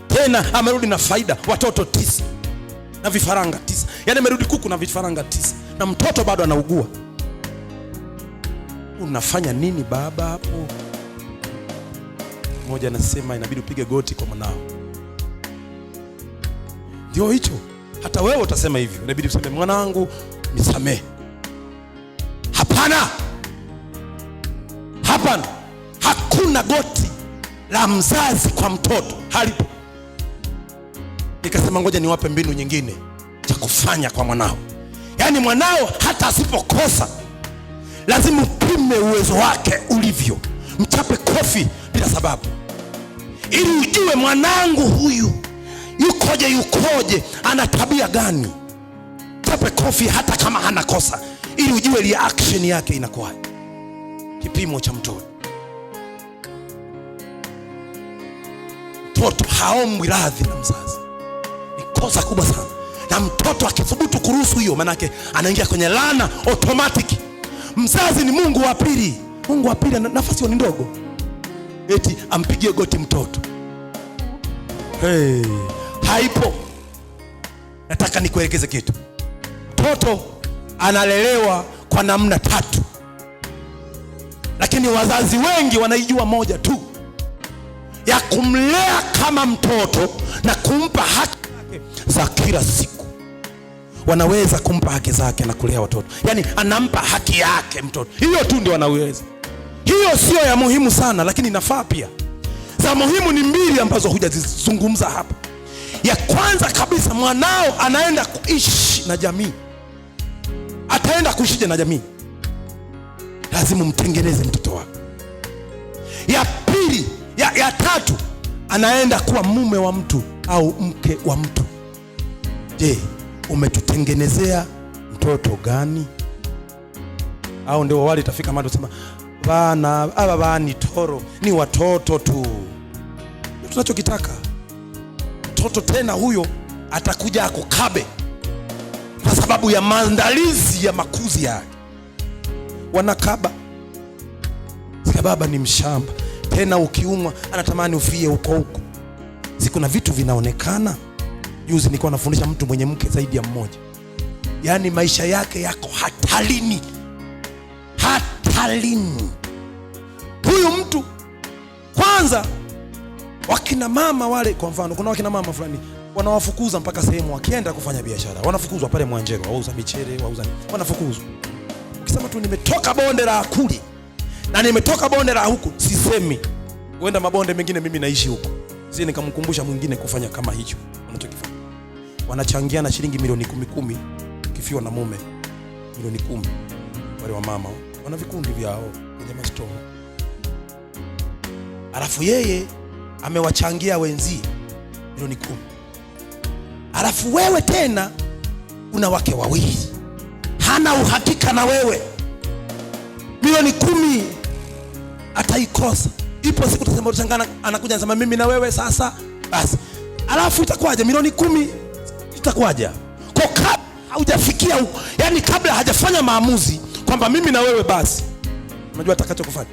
tena, amerudi na faida, watoto 9 na vifaranga 9. Yaani amerudi kuku na vifaranga 9 na mtoto bado anaugua. Unafanya nini baba hapo? Mmoja anasema inabidi upige goti kwa mwanao. Ndio hicho. Hata wewe utasema hivyo, inabidi useme mwanangu nisamee. Hapana, hapana, hakuna goti la mzazi kwa mtoto, halipo. Nikasema ngoja niwape mbinu nyingine cha kufanya kwa mwanao. Yaani mwanao hata asipokosa lazima upime uwezo wake ulivyo, mchape kofi bila sababu, ili ujue mwanangu huyu yukoje, yukoje, ana tabia gani. Chape kofi hata kama hana kosa, ili ujue reaction yake inakuwaje. Kipimo cha mtoto. Mtoto haombwi radhi na mzazi, ni kosa kubwa sana. Na mtoto akithubutu kuruhusu hiyo, manake anaingia kwenye laana automatic. Mzazi ni Mungu wa pili. Mungu wa pili nafasi ni ndogo, eti ampigie goti mtoto. Hey, haipo. Nataka nikuelekeze kitu. Mtoto analelewa kwa namna 3, lakini wazazi wengi wanaijua moja tu, ya kumlea kama mtoto na kumpa haki zake za kila siku. Wanaweza kumpa haki zake na kulea watoto, yaani anampa haki yake mtoto, hiyo tu ndio wanaweza. Hiyo sio ya muhimu sana, lakini inafaa pia. Za muhimu ni 2 ambazo hujazizungumza hapa. Ya kwanza kabisa, mwanao anaenda kuishi na jamii. Ataenda kuishije na jamii? Lazima umtengeneze mtoto wako. Ya pili, ya tatu, anaenda kuwa mume wa mtu au mke wa mtu. Je, umetutengenezea mtoto gani? Au ndio wale itafika mahali tusema bana, aba bani toro ni watoto tu. Tunachokitaka mtoto tena huyo atakuja akukabe kwa sababu ya maandalizi ya makuzi yake. Wanakaba. Sika baba ni mshamba. Tena ukiumwa anatamani ufie huko huko. Si kuna vitu vinaonekana. Juzi nilikuwa nafundisha mtu mwenye mke zaidi ya mmoja. Yaani maisha yake yako hatarini. Hatarini. Huyu mtu kwanza, wakina mama wale, kwa mfano kuna wakina mama fulani wanawafukuza mpaka sehemu wakienda kufanya biashara. Wanafukuzwa pale Mwanjero, wauza michele, wauza, wanafukuzwa. Ukisema tu nimetoka bonde la Akuli na nimetoka bonde la huku, sisemi huenda mabonde mengine mimi naishi huko, si nikamkumbusha mwingine kufanya kama hicho wanachokifanya. Wanachangia na shilingi milioni 10-10, kifiwa na mume milioni 10. Wale wa mama wana vikundi vyao kwenye mastomo, alafu yeye amewachangia wenzie milioni 10, alafu wewe tena una wake wawili, hana uhakika na wewe, milioni 10 ataikosa. Ipo siku tutasema, utashangana, anakuja anasema mimi na wewe sasa basi. Alafu itakuwaje milioni 10 itakuwaje? Kwa kabla haujafikia huko, yani kabla hajafanya maamuzi kwamba mimi na wewe basi. Unajua atakachokufanya?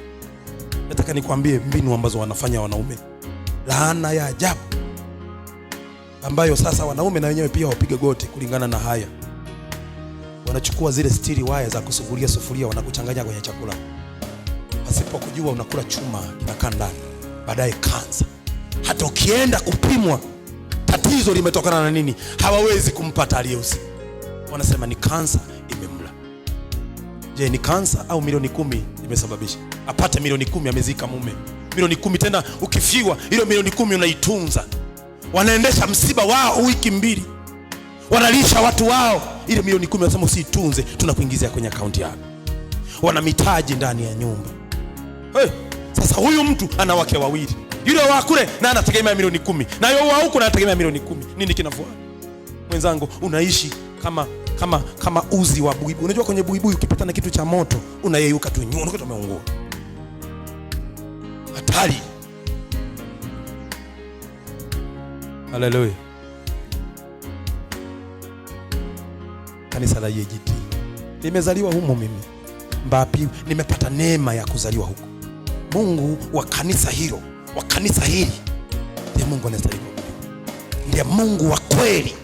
Nataka nikwambie mbinu ambazo wanafanya wanaume. Laana ya ajabu ambayo sasa wanaume na wenyewe pia wapige goti kulingana na haya. Wanachukua zile stili waya za kusugulia sufuria, wanakuchanganya kwenye chakula. Pasipo kujua unakula chuma kinakaa ndani, baadaye kansa. Hata ukienda kupimwa tatizo limetokana na nini, hawawezi kumpata aliyehusika. Wanasema ni kansa imemla. Je, ni kansa au milioni 10 imesababisha? Apate milioni 10, amezika mume. Milioni 10 tena ukifiwa ile milioni 10 unaitunza. Wanaendesha msiba wao wiki 2. Wanalisha watu wao. Ile milioni 10 wanasema usiitunze, tunakuingizia kwenye akaunti yako. Wana mitaji ndani ya nyumba. Hey, sasa huyu mtu ana wake wawili. Yule wa kule na anategemea milioni 10, na yule wa huku na anategemea milioni 10. Nini kinafuata? Mwenzangu, unaishi kama uzi wa buibui. Unajua kwenye buibui ukipata na kitu cha moto unayeyuka tu, unakuta umeungua. Hatari. Haleluya. Kanisa la EAGT. Nimezaliwa humo mimi. Mbapi, nimepata neema ya kuzaliwa huko. Mungu wa kanisa hilo, wa kanisa hili, ndiye Mungu anastahili kuabudiwa. Ndiye Mungu wa kweli.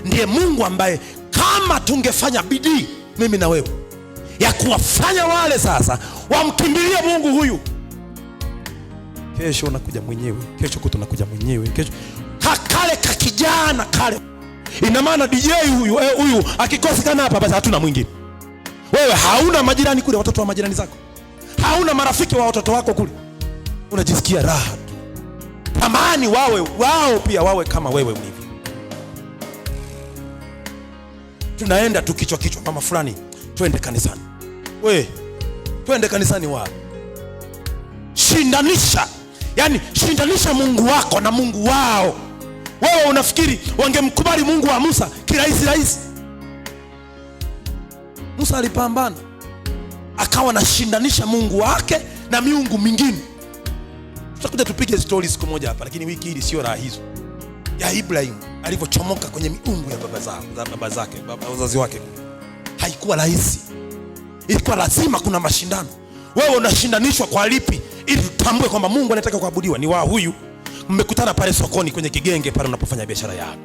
Ndiye Mungu ambaye kama tungefanya bidii mimi na wewe ya kuwafanya wale sasa wamkimbilie Mungu huyu. Kesho unakuja mwenyewe, kesho kutu unakuja mwenyewe, kesho kale kakijana kale. Ina maana DJ huyu huyu akikosekana hapa basi hatuna mwingine. Wewe hauna majirani kule, watoto wa majirani zako. Hauna marafiki wa watoto wako kule. Unajisikia raha tu. Tamani wawe wao pia wawe kama wewe ulivyo. Tunaenda tu kichwa kichwa, mama fulani, twende kanisani. We, twende kanisani wapi? Shindanisha. Yaani shindanisha Mungu wako na Mungu wao. Wewe unafikiri wangemkubali Mungu wa Musa kirahisi rahisi? Musa alipambana, akawa anashindanisha Mungu wake na miungu mingine. Tutakuja tupige story siku moja hapa, lakini wiki hii sio raha hizo. Ya Ibrahim alivyochomoka kwenye miungu ya baba zao, za baba zake, baba wazazi wake. Haikuwa rahisi. Ilikuwa lazima kuna mashindano. Wewe unashindanishwa kwa lipi ili tutambue kwamba Mungu anataka kuabudiwa ni wa huyu? Mmekutana pale sokoni kwenye kigenge pale unapofanya biashara yako.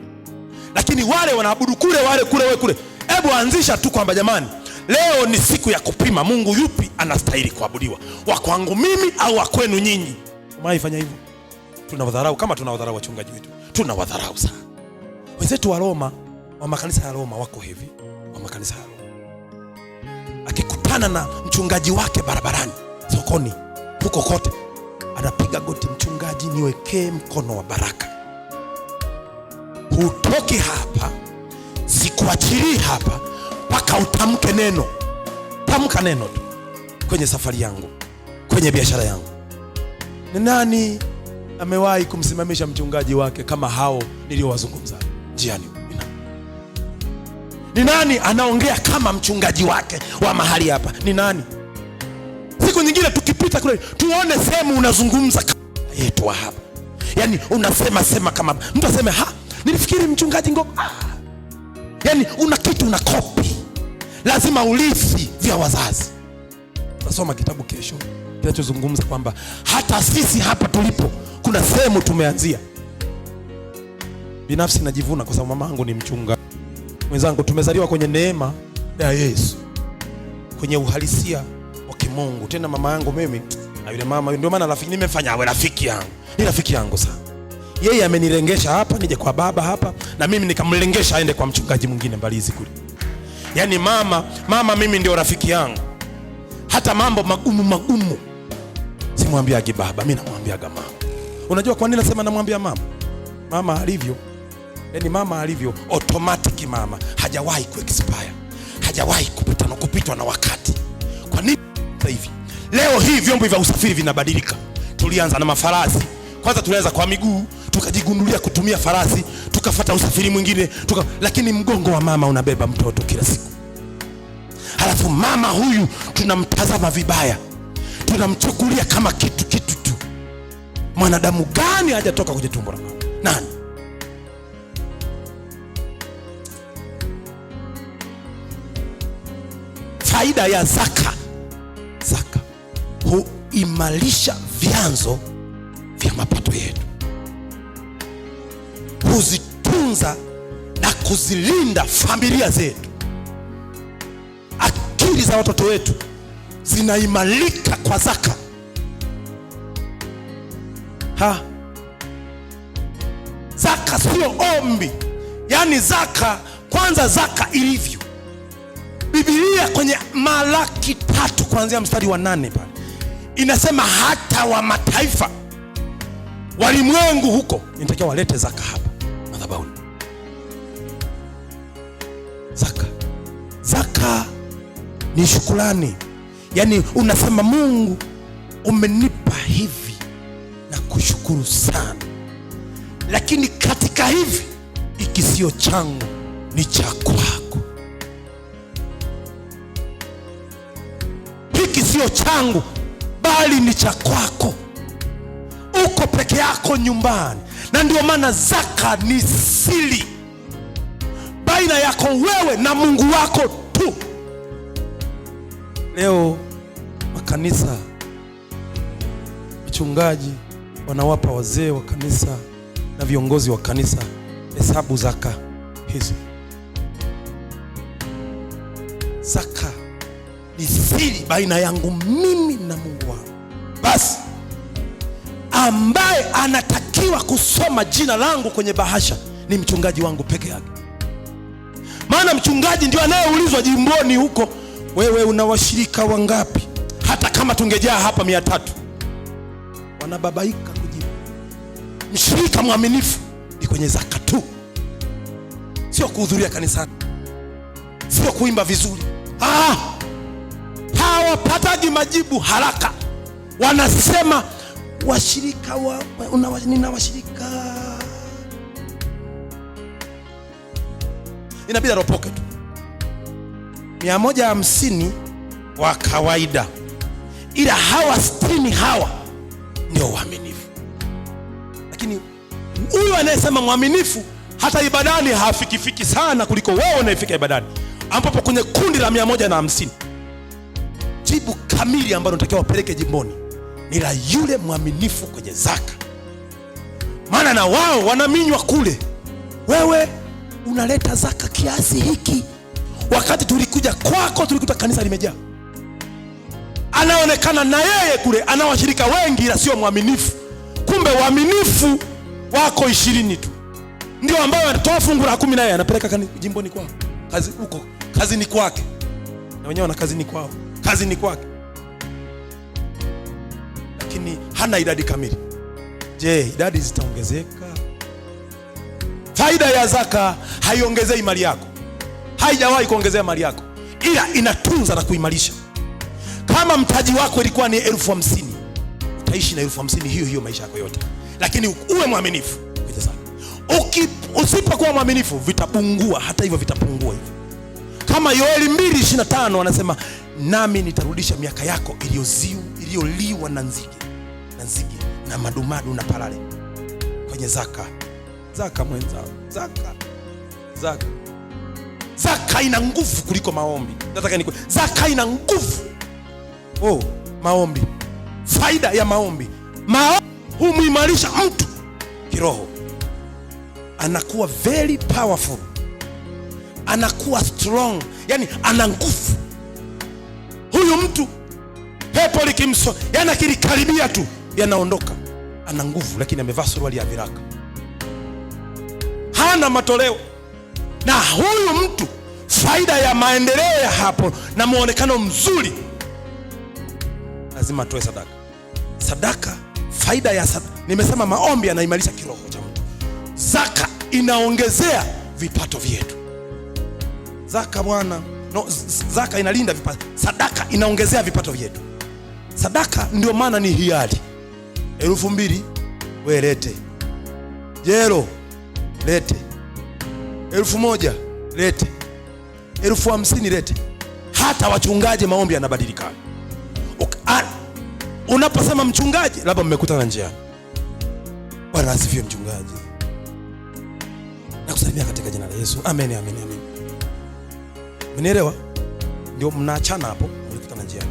Lakini wale wanaabudu kule, wale kule, wewe kule. Hebu anzisha tu kwamba jamani, leo ni siku ya kupima Mungu yupi anastahili kuabudiwa, wa kwangu mimi au wa kwenu nyinyi. Umewahi fanya hivyo? Tunawadharau kama tunawadharau wachungaji wetu. Tunawadharau sana. Wenzetu wa Roma, wa makanisa ya Roma wako hivi, wa makanisa ya Roma. Akikutana na mchungaji wake barabarani, sokoni, huko kote, anapiga goti, mchungaji niwekee mkono wa baraka. Hutoki hapa, sikuachilii hapa mpaka utamke neno. Tamka neno tu kwenye safari yangu, kwenye biashara yangu. Ni nani amewahi kumsimamisha mchungaji wake kama hao niliowazungumza njiani? Ni nani anaongea kama mchungaji wake wa mahali hapa? Ni nani? Siku nyingine tukipita kule tuone sehemu unazungumza kama yetu wa hapa. Yaani unasema sema kama mtu aseme, ha, nilifikiri mchungaji ngo. Yaani una kitu una copy. Lazima urithi vya wazazi. Tutasoma kitabu kesho kinachozungumza kwamba hata sisi hapa tulipo kuna sehemu tumeanzia. Binafsi najivuna kwa sababu mamangu ni mchunga. Mwenzangu, tumezaliwa kwenye neema ya Yesu, kwenye uhalisia wa kimungu. Tena mama yangu mimi na yule mama, ndio maana rafiki nimefanya awe rafiki yangu. Ni rafiki yangu sana. Yeye amenilengesha hapa nije kwa baba hapa, na mimi nikamlengesha aende kwa mchungaji mwingine Mbalizi kule. Yaani mama mimi ndio rafiki yangu. Hata mambo magumu magumu simwambiagi baba, mimi namwambiaga mama. Unajua kwa nini nasema namwambia mama? Mama alivyo. Yaani mama alivyo automatic, mama hajawahi kuexpire. Hajawahi kupitwa na wakati. Kwa nini sasa hivi? Leo hii vyombo vya usafiri vinabadilika. Tulianza na mafarasi. Kwanza tulianza kwa miguu, tukajigundulia kutumia farasi, tukafuata usafiri mwingine, lakini mgongo wa mama unabeba mtoto kila siku. Halafu mama huyu tunamtazama vibaya. Tunamchukulia kama kitu tu. Mwanadamu gani hajatoka kwenye tumbo la mama? Nani? Faida ya zaka. Zaka huimarisha vyanzo vya mapato yetu, huzitunza na kuzilinda familia zetu. Akili za watoto wetu zinaimarika kwa zaka. Zaka sio ombi. Yaani zaka, kwanza zaka ilivyo Biblia kwenye Malaki 3 kuanzia mstari wa 8 pale inasema hata wa mataifa walimwengu huko inatakiwa walete zaka hapa madhabahuni. Zaka ni shukrani, yaani unasema Mungu umenipa hivi na kushukuru sana, lakini katika hivi hiki sio changu, ni cha kwako. Hiki sio changu, bali ni cha kwako. Uko peke yako nyumbani, na ndio maana zaka ni siri baina yako wewe na Mungu wako tu. Leo makanisa, wachungaji wanawapa wazee wa kanisa na viongozi wa kanisa hesabu zaka hizo. Zaka ni siri baina yangu mimi na Mungu wangu. Basi ambaye anatakiwa kusoma jina langu kwenye bahasha ni mchungaji wangu peke yake, maana mchungaji ndio anayeulizwa jimboni huko, wewe una washirika wangapi? Hata kama tungejaa hapa 300, wanababaika kujibu. Mshirika mwaminifu ni kwenye zaka tu, sio kuhudhuria kanisani, sio kuimba vizuri. Hawapataji majibu haraka, wanasema washirika nina washirika, inabidi aropoke tu 150 wa kawaida, ila hawa 60 hawa ndio waaminifu. Lakini huyu anayesema mwaminifu hata ibadani hafikifiki sana kuliko wewe unayefika ibadani, ambapo kwenye kundi la 150 jibu kamili ambalo natakiwa wapeleke jimboni ni la yule mwaminifu kwenye zaka, maana na wao wanaminywa kule. Wewe unaleta zaka kiasi hiki, wakati tulikuja kwako tulikuta kanisa limejaa. Anaonekana na yeye kule ana washirika wengi, ila sio mwaminifu. Kumbe waaminifu wako 20 tu ndio ambao wanatoa fungu la 10, naye anapeleka jimboni kwao, kazi huko, kazini kwake, na wenyewe wana kazini kwao, kazini kwake, lakini hana idadi kamili. Je, idadi zitaongezeka? Faida ya zaka haiongezei mali yako, haijawahi kuongezea mali yako, ila inatunza na kuimarisha. Kama mtaji wako ilikuwa ni 50,000, utaishi na 50,000 hiyo hiyo maisha yako yote, lakini uwe mwaminifu kwenye zaka. Usipokuwa mwaminifu vitapungua, hata hivyo vitapungua hivyo. Kama Yoeli 2:25 anasema, nami nitarudisha miaka yako iliyoliwa na nzige, na nzige na madumadu na parare. Kwenye zaka, zaka mwenzangu, zaka, zaka. Zaka ina nguvu kuliko maombi. Nataka nikwe, zaka ina nguvu. Oh, maombi. Faida ya maombi. Maombi humuimarisha mtu kiroho. Anakuwa very powerful. Anakuwa strong, yani ana nguvu. Huyu mtu pepo likimso, yani akilikaribia tu yanaondoka. Ana nguvu, lakini amevaa suruali ya viraka, hana matoleo. Na huyu mtu faida ya maendeleo ya hapo na muonekano mzuri, lazima atoe sadaka. Sadaka, faida ya sadaka, nimesema maombi yanaimarisha kiroho cha mtu. Zaka inaongezea vipato vyetu. Zaka bwana, no, zaka inalinda vipato. Sadaka inaongezea vipato vyetu. Sadaka ndio maana ni hiari. 2,000 we lete, jero lete, 1,000 lete, 50,000 lete. Hata wachungaji maombi yanabadilika. Unaposema mchungaji, labda mmekutana njiani, Bwana asifiwe mchungaji, nakusalimia katika jina la Yesu, amen, amen, amen. Mmenielewa? Ndio mnaachana hapo, mlikutana njiani.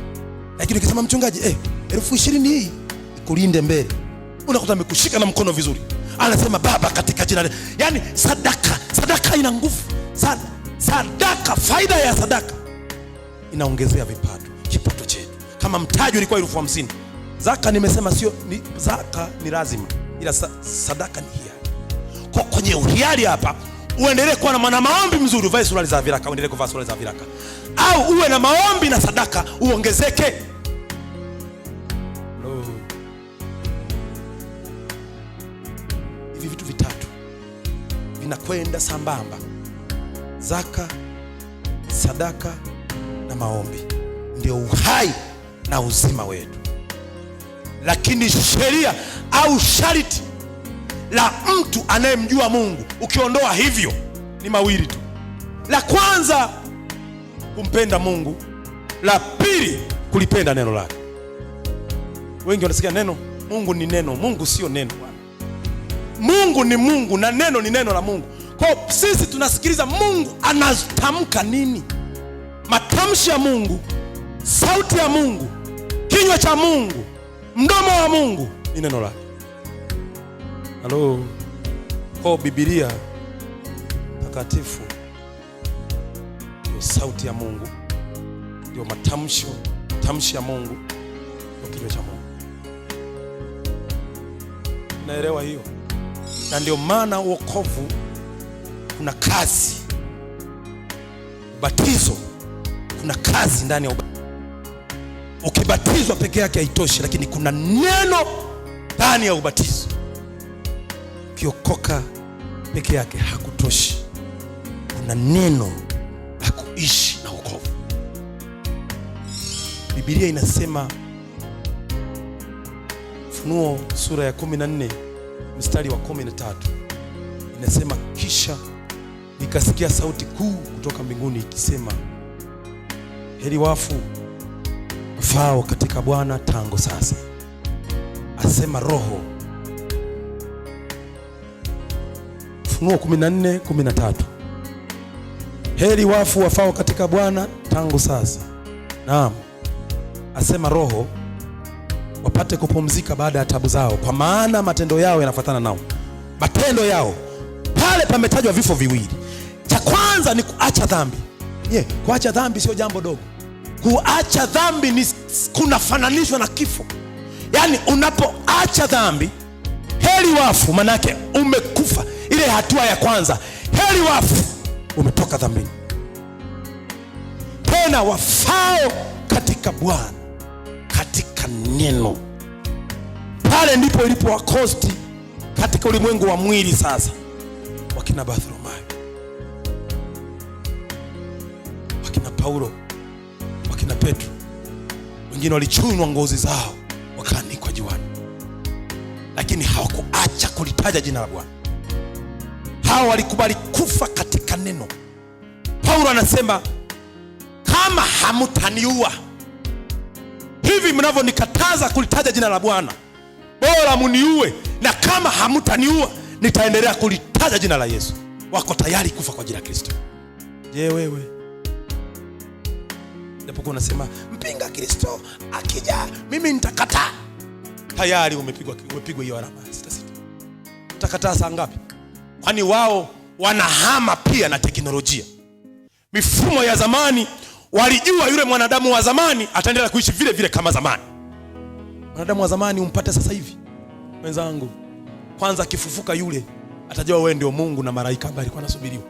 Lakini ukisema mchungaji, 20,000 hii ikulinde mbele, unakuta amekushika na mkono vizuri, anasema baba katika jina la, yani sadaka, sadaka ina nguvu. Sadaka, faida ya sadaka inaongezea vipato, kipato chetu. Kama mtaji ulikuwa 50,000, zaka nimesema sio ni, zaka ni lazima, ila sadaka ni hiari. Kwa kwenye uhiari hapa uendelee kuwa na mwana maombi mzuri, uvae suruali za viraka, uendelee kuvaa suruali za viraka, au uwe na maombi na sadaka uongezeke. Hello. Hivi vitu vitatu vinakwenda sambamba: zaka, sadaka maombi ndio uhai na uzima wetu. Lakini sheria au sharti la mtu anayemjua Mungu, ukiondoa hivyo, ni mawili tu. La kwanza kumpenda Mungu, la pili kulipenda neno lake. Wengi wanasikia neno Mungu ni neno. Mungu sio neno bwana. Mungu ni Mungu na neno ni neno la Mungu. Kwa hiyo sisi tunasikiliza Mungu anatamka nini, matamshi ya Mungu, sauti ya Mungu, kinywa cha Mungu, mdomo wa Mungu ni neno lake. Halo, kwa Biblia takatifu ndio sauti ya Mungu, ndio matamshi ya Mungu, ndio kinywa cha Mungu. Naelewa hiyo, na ndio maana wokovu kuna kazi, ubatizo kuna kazi ndani ya ubatizo. Ukibatizwa peke yake haitoshi, lakini kuna neno ndani ya ubatizo. Ukiokoka peke yake hakutoshi, kuna neno la kuishi na wokovu. Biblia inasema Ufunuo sura ya 14 mstari wa 13 inasema, kisha nikasikia sauti kuu kutoka mbinguni ikisema, heri wafu wafao katika Bwana tangu sasa, asema Roho. Ufunuo 14:13, heri wafu wafao katika Bwana tangu sasa, naam, asema Roho, wapate kupumzika baada ya tabu zao, kwa maana matendo yao yanafuatana nao. Matendo yao pale pametajwa vifo viwili. Cha kwanza ni kuacha dhambi. Kuacha dhambi sio jambo dogo. Kuacha dhambi ni kunafananishwa na kifo. Yaani unapoacha dhambi, heri wafu, manake umekufa. Ile hatua ya kwanza, heri wafu, umetoka dhambini. Tena wafao katika Bwana, katika neno. Pale ndipo ilipo wakosti katika ulimwengu wa mwili sasa. Wakina Bartholomayo, wakina Paulo, wakina Petro, wengine walichunwa ngozi zao wakaanikwa juani, lakini hawakuacha kulitaja jina la Bwana. Hao walikubali kufa katika neno. Paulo anasema, kama hamtaniua hivi mnavyonikataza kulitaja jina la Bwana, bora muniue, na kama hamtaniua nitaendelea kulitaja jina la Yesu. Wako tayari kufa kwa ajili ya Kristo. Je, wewe japokuwa unasema mpinga Kristo akija mimi nitakataa, tayari umepigwa hiyo alama 66. Utakataa saa ngapi? Kwani wao wanahama pia na teknolojia. Mifumo ya zamani walijua yule mwanadamu wa zamani ataendelea kuishi vile vile kama zamani. Mwanadamu wa zamani umpate sasa hivi, mwenzangu, kwanza akifufuka yule atajua wewe ndio Mungu na malaika ambaye alikuwa anasubiriwa.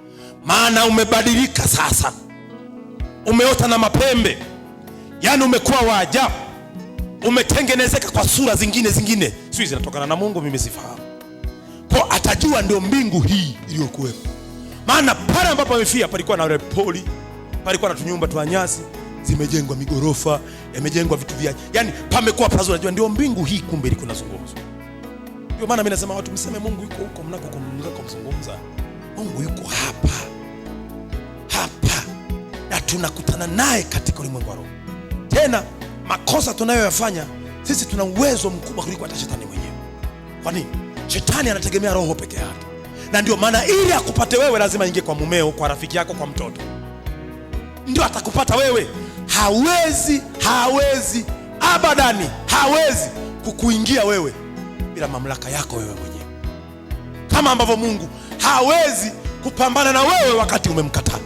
Maana umebadilika sasa, umeota na mapembe, yaani umekuwa wa ajabu, umetengenezeka kwa sura zingine zingine, sio zinatokana na Mungu, mimi sifahamu. Kwa atajua ndio mbingu hii iliyokuwepo. Maana pale ambapo amefia palikuwa na poli, palikuwa na tunyumba twa nyasi, zimejengwa migorofa, yamejengwa vitu vya, yaani pamekuwa pazuri, unajua ndio mbingu hii kumbe ilikuwa inazungumzwa. Ndio maana mimi nasema watu mseme Mungu yuko huko mnako mzungumza. Mungu yuko hapa hapa, na tunakutana naye katika ulimwengu wa roho. Tena makosa tunayoyafanya sisi tuna uwezo mkubwa kuliko hata shetani mwenyewe. Kwa nini? Shetani anategemea roho peke yake, na ndio maana ili akupate wewe lazima ingie kwa mumeo, kwa rafiki yako, kwa mtoto, ndio atakupata wewe. Hawezi, hawezi abadani, hawezi kukuingia wewe bila mamlaka yako wewe mwenyewe, kama ambavyo Mungu hawezi kupambana na wewe wakati umemkataa.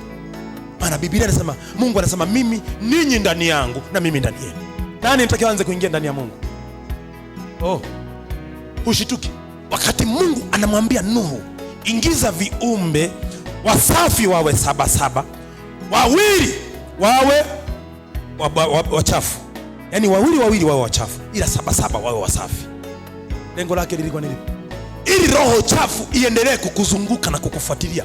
Maana Biblia inasema, Mungu anasema mimi ninyi ndani yangu na mimi ndani yenu. Nani anatakiwa aanze kuingia ndani ya Mungu? Oh, hushituki wakati Mungu anamwambia Nuhu, ingiza viumbe wasafi wawe 7 7, wawili wawe wachafu, yaani wawili wawili wawe wachafu, ila 7 7 wawe wasafi. Lengo lake lilikuwa nini? Ili roho chafu iendelee kukuzunguka na kukufuatilia,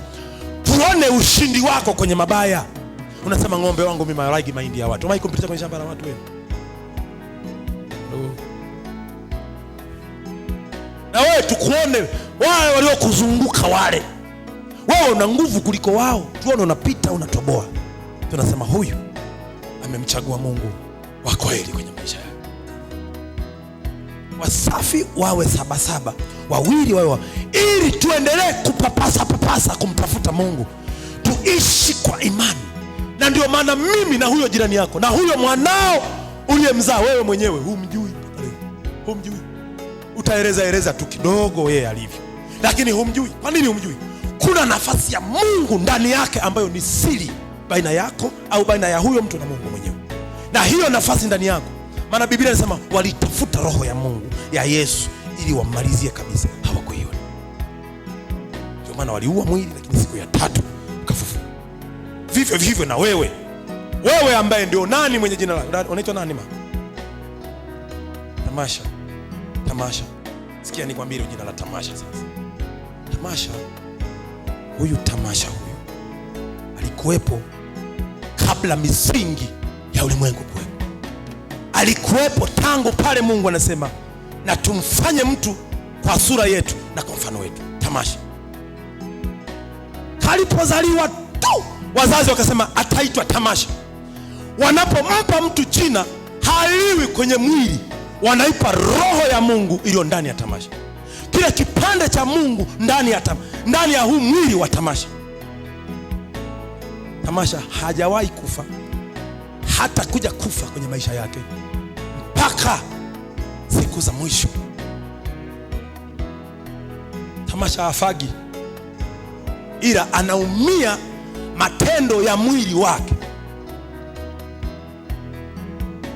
tuone ushindi wako kwenye mabaya. Unasema ng'ombe wangu mimi hawalagi mahindi ya watu. Umewahi kumpitisha kwenye shamba la watu wewe? Na wewe tukuone wale waliokuzunguka wale. Wewe una nguvu kuliko wao. Tuone unapita unatoboa. Tunasema huyu amemchagua Mungu wa kweli kwenye maisha yake. Wasafi wawe 7-7, wawili wawe ili tuendelee kupapasa papasa kumtafuta Mungu. Tuishi kwa imani. Na ndio maana mimi na huyo jirani yako na huyo mwanao uliyemzaa wewe mwenyewe humjui mpaka leo. Humjui. Utaeleza eleza tu kidogo yeye alivyo, lakini humjui. Kwa nini humjui? Kuna nafasi ya Mungu ndani yake ambayo ni siri baina yako au baina ya huyo mtu na Mungu mwenyewe. Na hiyo nafasi ndani yako, maana Biblia inasema walitafuta roho ya Mungu ya Yesu ili wamalizie kabisa, hawakuiona. Ndio maana waliua mwili, lakini siku ya tatu ukafufuka. Vivyo vivyo na wewe. Wewe ambaye ndio nani mwenye jina lako? Unaitwa nani ma? Tamasha. Tamasha. Sikia nikwambie jina la Tamasha sasa. Tamasha. Huyu Tamasha huyu alikuwepo kabla misingi ya ulimwengu kuwepo. Alikuwepo tangu pale Mungu anasema na tumfanye mtu kwa sura yetu na kwa mfano wetu. Tamasha alipozaliwa tu wazazi wakasema ataitwa Tamasha. Wanapompa mtu jina haliwi kwenye mwili, wanaipa roho ya Mungu iliyo ndani ya Tamasha. Kile kipande cha Mungu ndani ya ndani ya huu mwili wa Tamasha. Tamasha hajawahi kufa, hata kuja kufa kwenye maisha yake mpaka siku za mwisho. Tamasha hafagi, ila anaumia matendo ya mwili wake.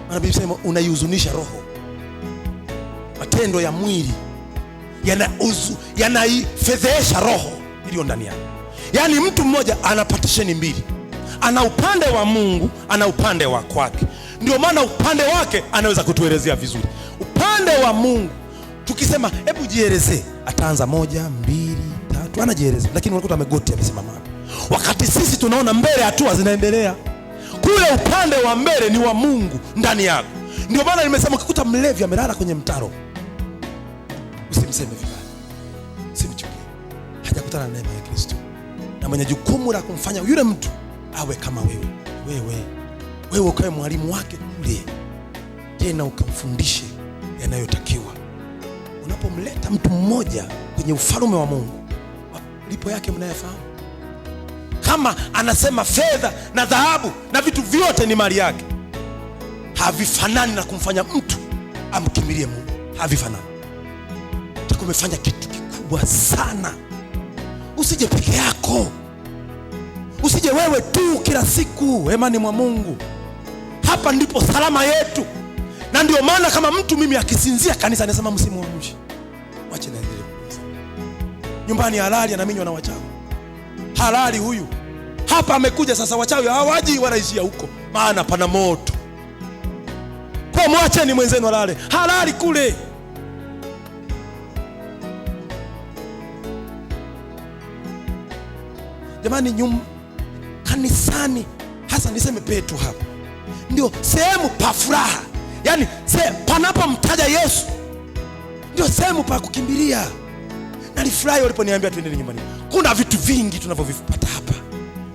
Maana Biblia inasema unaihuzunisha roho. Matendo ya mwili yanaifedhehesha roho iliyo ndani yake. Yaani mtu mmoja ana partisheni mbili. Ana upande wa Mungu, ana upande wa kwake. Ndio maana upande wake anaweza kutuelezea vizuri. Upande wa Mungu tukisema hebu jielezee, ataanza 1 2 3, anajieleza, lakini unakuta amegoti amesimama hapo. Wakati sisi tunaona mbele hatua zinaendelea. Kule upande wa mbele ni wa Mungu ndani yako. Ndio maana nimesema ukikuta mlevi amelala kwenye mtaro, usimseme vibaya, usimchukie. Hajakutana na neema ya Kristo. Na mwenye jukumu la kumfanya yule mtu awe kama wewe, wewe ukawe mwalimu wake kule, tena ukamfundishe yanayotakiwa. Unapomleta mtu mmoja kwenye ufalme wa Mungu, malipo yake mnayafahamu. Kama anasema fedha na dhahabu na vitu vyote ni mali yake, havifanani na kumfanya mtu amkimbilie Mungu. Havifanani. Utakuwa umefanya kitu kikubwa sana. Usije peke yako, usije wewe tu kila siku hemani mwa Mungu. Hapa ndipo salama yetu. Na ndio maana kama mtu mimi akisinzia kanisa anasema msimuamshe, mwache naendelee kupumzika. Nyumbani halali anaminywa na wachawi. Halali huyu. Hapa amekuja sasa, wachawi hawaji, wanaishia huko, maana pana moto. Kwa mwacheni mwenzenu halali. Halali kule. Jamani, kanisani hasa niseme petu hapa ndio sehemu pa furaha. Yaani panapomtaja Yesu ndio sehemu pa kukimbilia. Nalifurahi waliponiambia twende nyumbani. Kuna vitu vingi tunavyovipata hapa,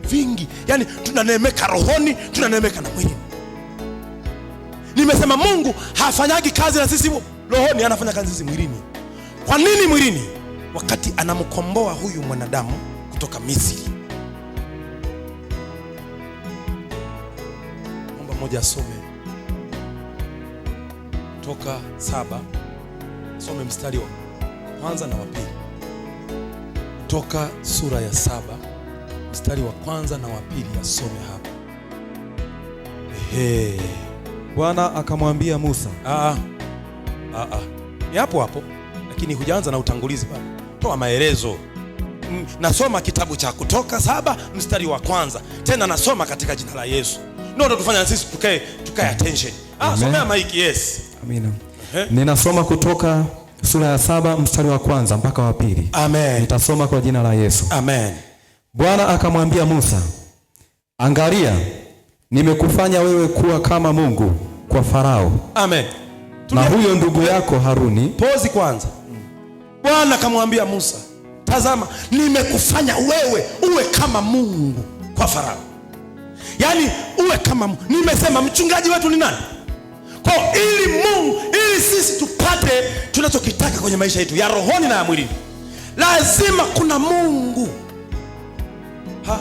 vingi. Yaani tunaneemeka rohoni, tunaneemeka na mwilini. Nimesema Mungu hafanyagi kazi na sisi rohoni, anafanya kazi sisi mwilini. Kwa nini mwilini? Wakati anamkomboa huyu mwanadamu kutoka Misri. Naomba mmoja asome Kutoka 7, some mstari wa kwanza na wa pili. Kutoka sura ya 7 mstari wa kwanza na wa pili, asome hapa. Ehe. Bwana akamwambia Musa. Ni hapo hapo, lakini hujaanza na utangulizi bado. Toa maelezo. Nasoma kitabu cha Kutoka 7 mstari wa kwanza. Tena nasoma katika jina la Yesu. Ndio tufanya sisi tukae attention. Somea maiki, yes. Amina. Ninasoma Kutoka sura ya 7 mstari wa kwanza mpaka wa pili. Amen. Nitasoma kwa jina la Yesu. Amen. Bwana akamwambia Musa, angalia, Nimekufanya wewe kuwa kama Mungu kwa Farao. Amen. Na huyo ndugu yako Haruni. Pozi kwanza. Bwana akamwambia Musa, tazama nimekufanya wewe uwe kama Mungu kwa Farao. Yaani uwe kama Mungu. Nimesema mchungaji wetu ni nani? Kwa ili Mungu, ili sisi tupate tunachokitaka kwenye maisha yetu ya rohoni na ya mwilini, lazima kuna Mungu. Ha?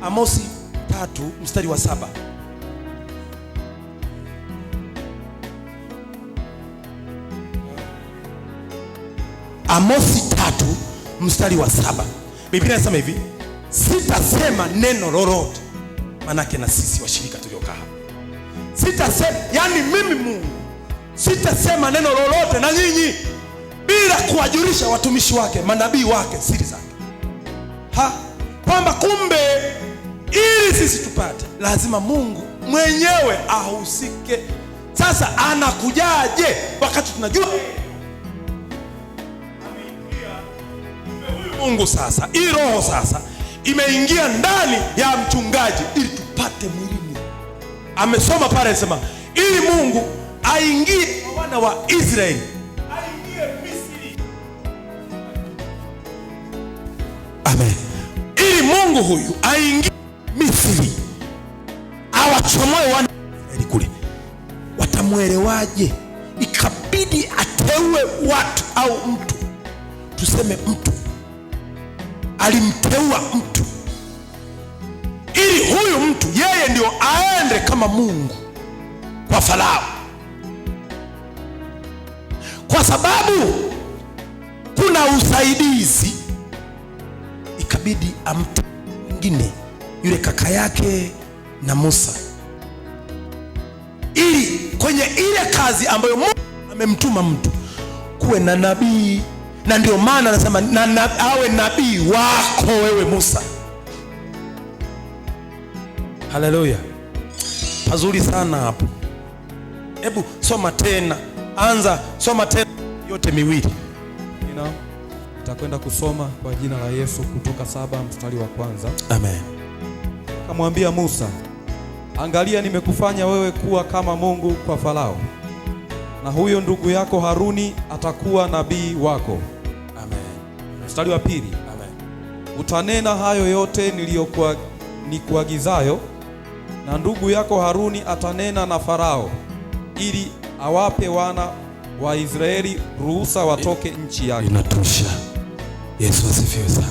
Amosi 3:7. Amosi 3:7. Biblia inasema hivi, sitasema neno lolote. Manake na sisi washirika tuliokaa hapa, sitasema, yani mimi Mungu sitasema neno lolote na nyinyi bila kuwajulisha watumishi wake, manabii wake, siri zake. Ha, kwamba kumbe ili sisi tupate lazima Mungu mwenyewe ahusike. Sasa anakujaje wakati tunajua ameingia huyu Mungu? Sasa hii roho sasa imeingia ndani ya mchungaji ili tupate mwilini. Amesoma pale, anasema ili Mungu aingie kwa wana wa Israeli, aingie Misri. Amen. Ili Mungu huyu aingie Misri awachomoe wana wa Israeli kule, watamuelewaje? Ikabidi ateue watu au mtu, tuseme mtu, alimteua mtu ili huyu mtu yeye ndio aende kama Mungu kwa Farao, kwa sababu kuna usaidizi. Ikabidi amte mwingine, yule kaka yake na Musa, ili kwenye ile kazi ambayo Mungu amemtuma mtu kuwe na nabii. Na ndio maana anasema na awe nabii wako wewe Musa. Haleluya. Pazuri sana hapo. Hebu soma tena, anza soma tena yote miwili. Nitakwenda kusoma kwa jina la Yesu kutoka 7:1. Amen. Akamwambia Musa, angalia nimekufanya wewe kuwa kama Mungu kwa Farao, na huyo ndugu yako Haruni atakuwa nabii wako. Amen. 2. Amen. Utanena hayo yote niliyokuwa nikuagizayo, na ndugu yako Haruni atanena na Farao ili awape wana wa Israeli ruhusa watoke nchi yake. Inatosha. Yesu asifiwe sana.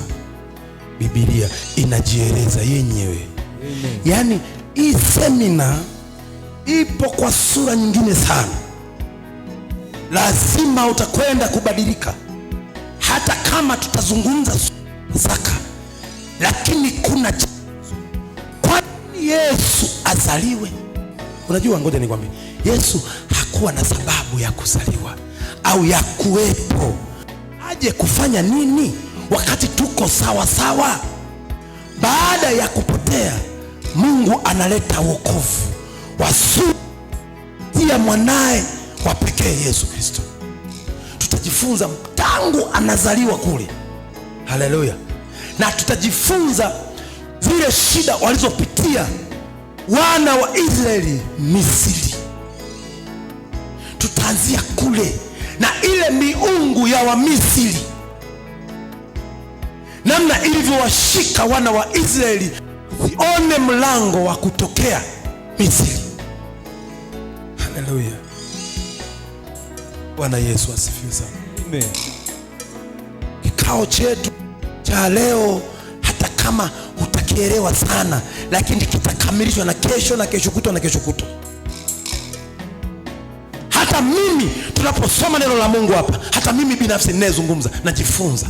Biblia inajieleza yenyewe. Amen. Yaani hii semina ipo kwa sura nyingine sana. Lazima utakwenda kubadilika. Hata kama tutazungumza zaka, lakini kuna kwa nini Yesu azaliwe? Unajua, ngoja nikwambie, Yesu hakuwa na sababu ya kuzaliwa au ya kuwepo. Aje kufanya nini wakati tuko sawa sawa? Baada ya kupotea, Mungu analeta wokovu wa sura ya mwanae wa pekee Yesu Kristo. Tutajifunza tangu anazaliwa kule. Haleluya. Na tutajifunza zile shida walizopitia wana wa Israeli Misri. Tutaanzia kule na ile miungu ya Wamisri, namna ilivyowashika wana wa Israeli sione mlango wa kutokea Misri. Haleluya. Bwana Yesu asifiwe sana. Amen. Kikao chetu cha leo, hata kama hutakielewa sana, lakini kitakamilishwa na kesho na kesho kutwa na kesho kutwa. Hata mimi tunaposoma neno la Mungu hapa, hata mimi binafsi ninayezungumza najifunza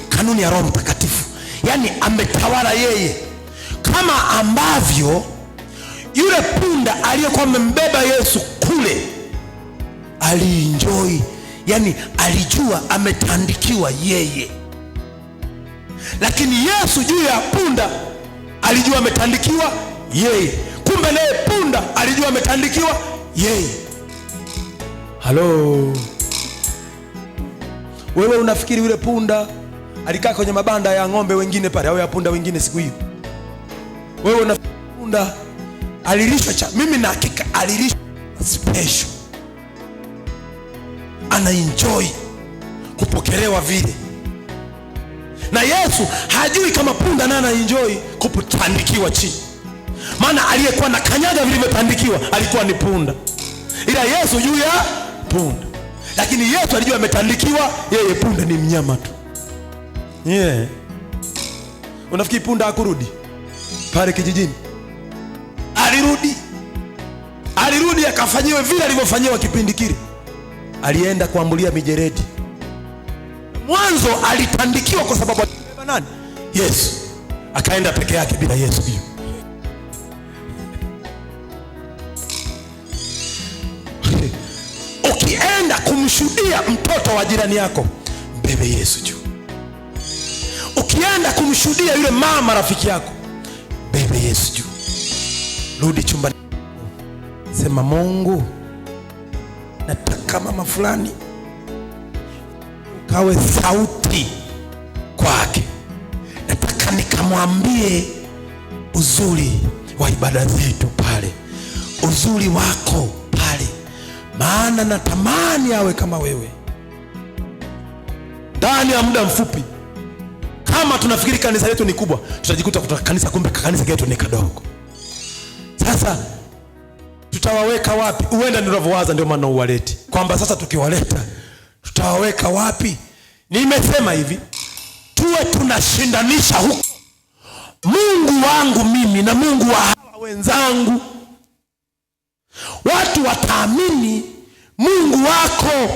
kanuni ya Roho Mtakatifu. Yaani ametawala yeye, kama ambavyo yule punda aliyekuwa amembeba Yesu kule alienjoy, yani alijua ametandikiwa yeye. Lakini Yesu juu ya punda alijua ametandikiwa yeye. Kumbe naye punda alijua ametandikiwa yeye. Halo. Wewe unafikiri yule punda alikaa kwenye mabanda ya ng'ombe wengine pale au ya punda wengine siku hiyo? Wewe unafikiri punda Alilishwa cha mimi na hakika alilishwa special. Ana enjoy kupokelewa vile. Na Yesu hajui kama punda naye ana enjoy kutandikiwa chini. Maana aliyekuwa na kanyaga vilivyotandikiwa alikuwa ni punda. Ila Yesu juu ya punda. Lakini Yesu alijua ametandikiwa, yeye punda ni mnyama tu. Yeah. Unafikiri punda hakurudi pale kijijini? Alirudi. Alirudi akafanyiwe vile alivyofanyiwa kipindi kile. Alienda kuambulia mijeredi. Mwanzo alitandikiwa kwa sababu alibeba nani? Yesu. Akaenda peke yake bila Yesu hiyo. Ukienda kumshuhudia mtoto wa jirani yako, mbebe Yesu juu. Ukienda kumshuhudia yule mama rafiki yako, bebe Yesu juu. Rudi chumbani, sema Mungu, nataka mama fulani ukawe sauti kwake. Nataka nikamwambie uzuri wa ibada zetu pale, uzuri wako pale, maana natamani awe kama wewe. Ndani ya muda mfupi, kama tunafikiri kanisa letu ni kubwa, tutajikuta kutoka kanisa, kumbe kanisa letu ni kadogo. Sasa tutawaweka wapi? Huenda ndio unavyowaza, ndio maana uwaleti kwamba sasa tukiwaleta tutawaweka wapi? Nimesema hivi, tuwe tunashindanisha huko Mungu wangu mimi na Mungu wa hawa wenzangu. Watu wataamini Mungu wako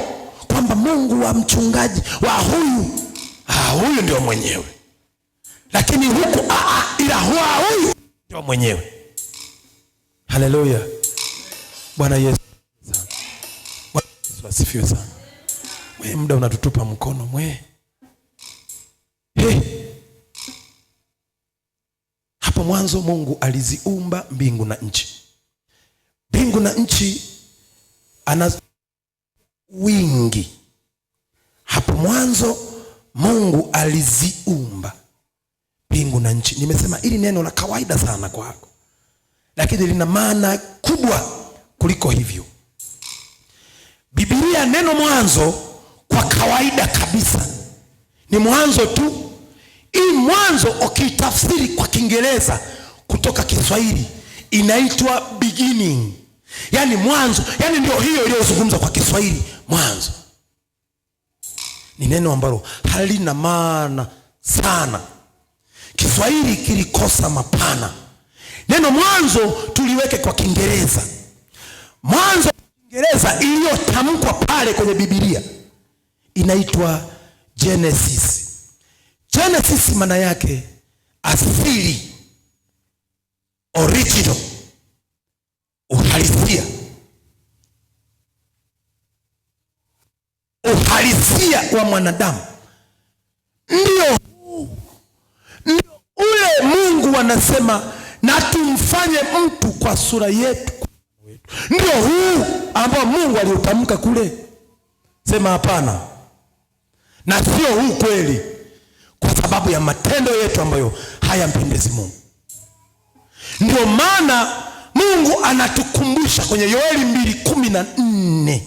kwamba Mungu wa mchungaji wa huyu, huyu ndio mwenyewe. Lakini huku ila huyu ndio mwenyewe. Haleluya. Bwana Yesu sana. Bwana Yesu asifiwe sana. Mwe muda unatutupa mkono mwe. Hey. Hapo mwanzo Mungu aliziumba mbingu na nchi. Mbingu na nchi ana wingi. Hapo mwanzo Mungu aliziumba mbingu na nchi. Nimesema hili neno la kawaida sana kwako, lakini lina maana kubwa kuliko hivyo. Biblia neno mwanzo kwa kawaida kabisa ni mwanzo tu. Hii mwanzo ukitafsiri kwa Kiingereza kutoka Kiswahili inaitwa beginning. Yani mwanzo, yani ndio hiyo iliyozungumza kwa Kiswahili mwanzo. Ni neno ambalo halina maana sana. Kiswahili kilikosa mapana. Neno mwanzo tuliweke kwa Kiingereza. Mwanzo Kiingereza iliyotamkwa pale kwenye Biblia inaitwa Genesis. Genesis maana yake asili, original, uhalisia. Uhalisia wa mwanadamu ndio ule Mungu anasema na tumfanye mtu kwa sura yetu. Ndio huu ambao Mungu aliutamka kule. Sema hapana. Na sio huu kweli, kwa sababu ya matendo yetu ambayo hayampendezi Mungu. Ndio maana Mungu anatukumbusha kwenye Yoeli 2:14.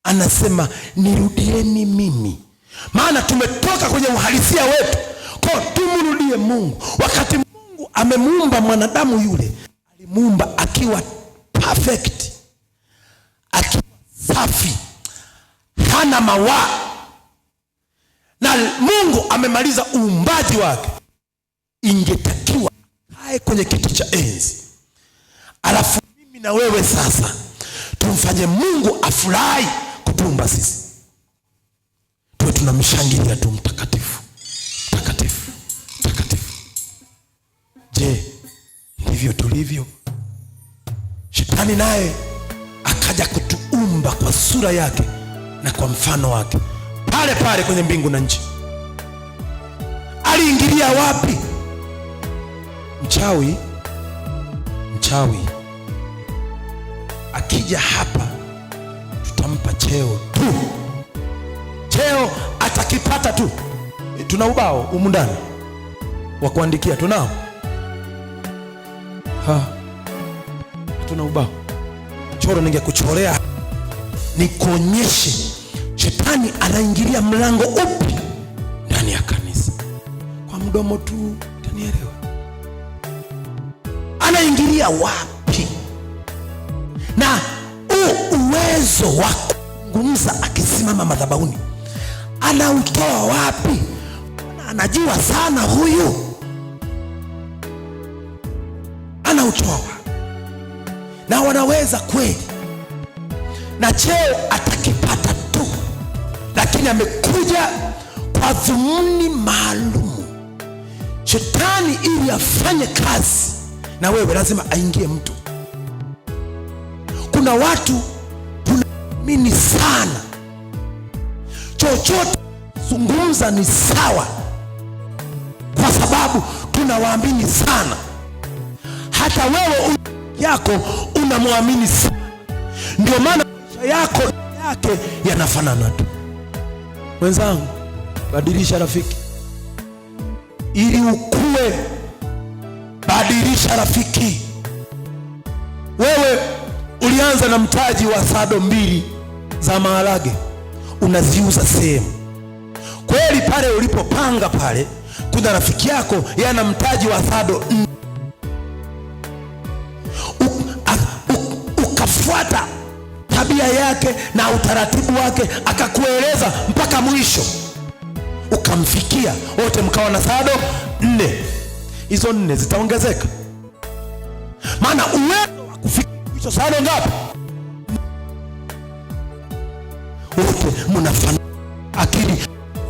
Anasema nirudieni mimi. Maana tumetoka kwenye uhalisia wetu. Kwa tumrudie Mungu. Wakati Mungu amemuumba mwanadamu yule, alimuumba akiwa perfect, akiwa safi, hana mawaa. Na Mungu amemaliza uumbaji wake, ingetakiwa akae kwenye kiti cha enzi. Alafu mimi na wewe sasa tumfanye Mungu afurahi kutuumba sisi. Tuwe tunamshangilia tu, mtakatifu, mtakatifu, mtakatifu. Je, ndivyo tulivyo? Shetani naye akaja kutuumba kwa sura yake na kwa mfano wake, pale pale kwenye mbingu na nchi. Aliingilia wapi? Mchawi akija hapa tutampa cheo tu. Cheo atakipata tu. Tuna ubao humu ndani wa kuandikia, tunao? Ha. Tuna ubao choro, ningekuchorea nikuonyeshe shetani anaingilia mlango upi ndani ya kanisa. Kwa mdomo tu utanielewa, anaingilia wapi? Na uwezo wa kuzungumza akisimama madhabahuni anautoa wapi? Anajua sana huyu, anautoa wapi? Na wanaweza kweli, na cheo atakipata tu, lakini amekuja kwa dhumuni maalum. Shetani ili afanye kazi na wewe lazima aingie mtu. Kuna watu tunaamini sana, chochote zungumza ni sawa, kwa sababu tunawaamini sana. Hata wewe yako unamwamini sana, ndio maana maisha yako yake yanafanana tu. Mwenzangu, badilisha rafiki ili ukue. Badilisha rafiki. Wewe ulianza na mtaji wa sado 2 za maharage, unaziuza sehemu. Kweli pale ulipopanga pale kuna rafiki yako yeye ana mtaji wa sado 4. Ukafuata tabia yake na utaratibu wake, akakueleza mpaka mwisho, ukamfikia, wote mkawa na sado 4. Hizo 4 zitaongezeka, maana uwezo wa kufikia mwisho sado ngapi? Wote mnafanana akili,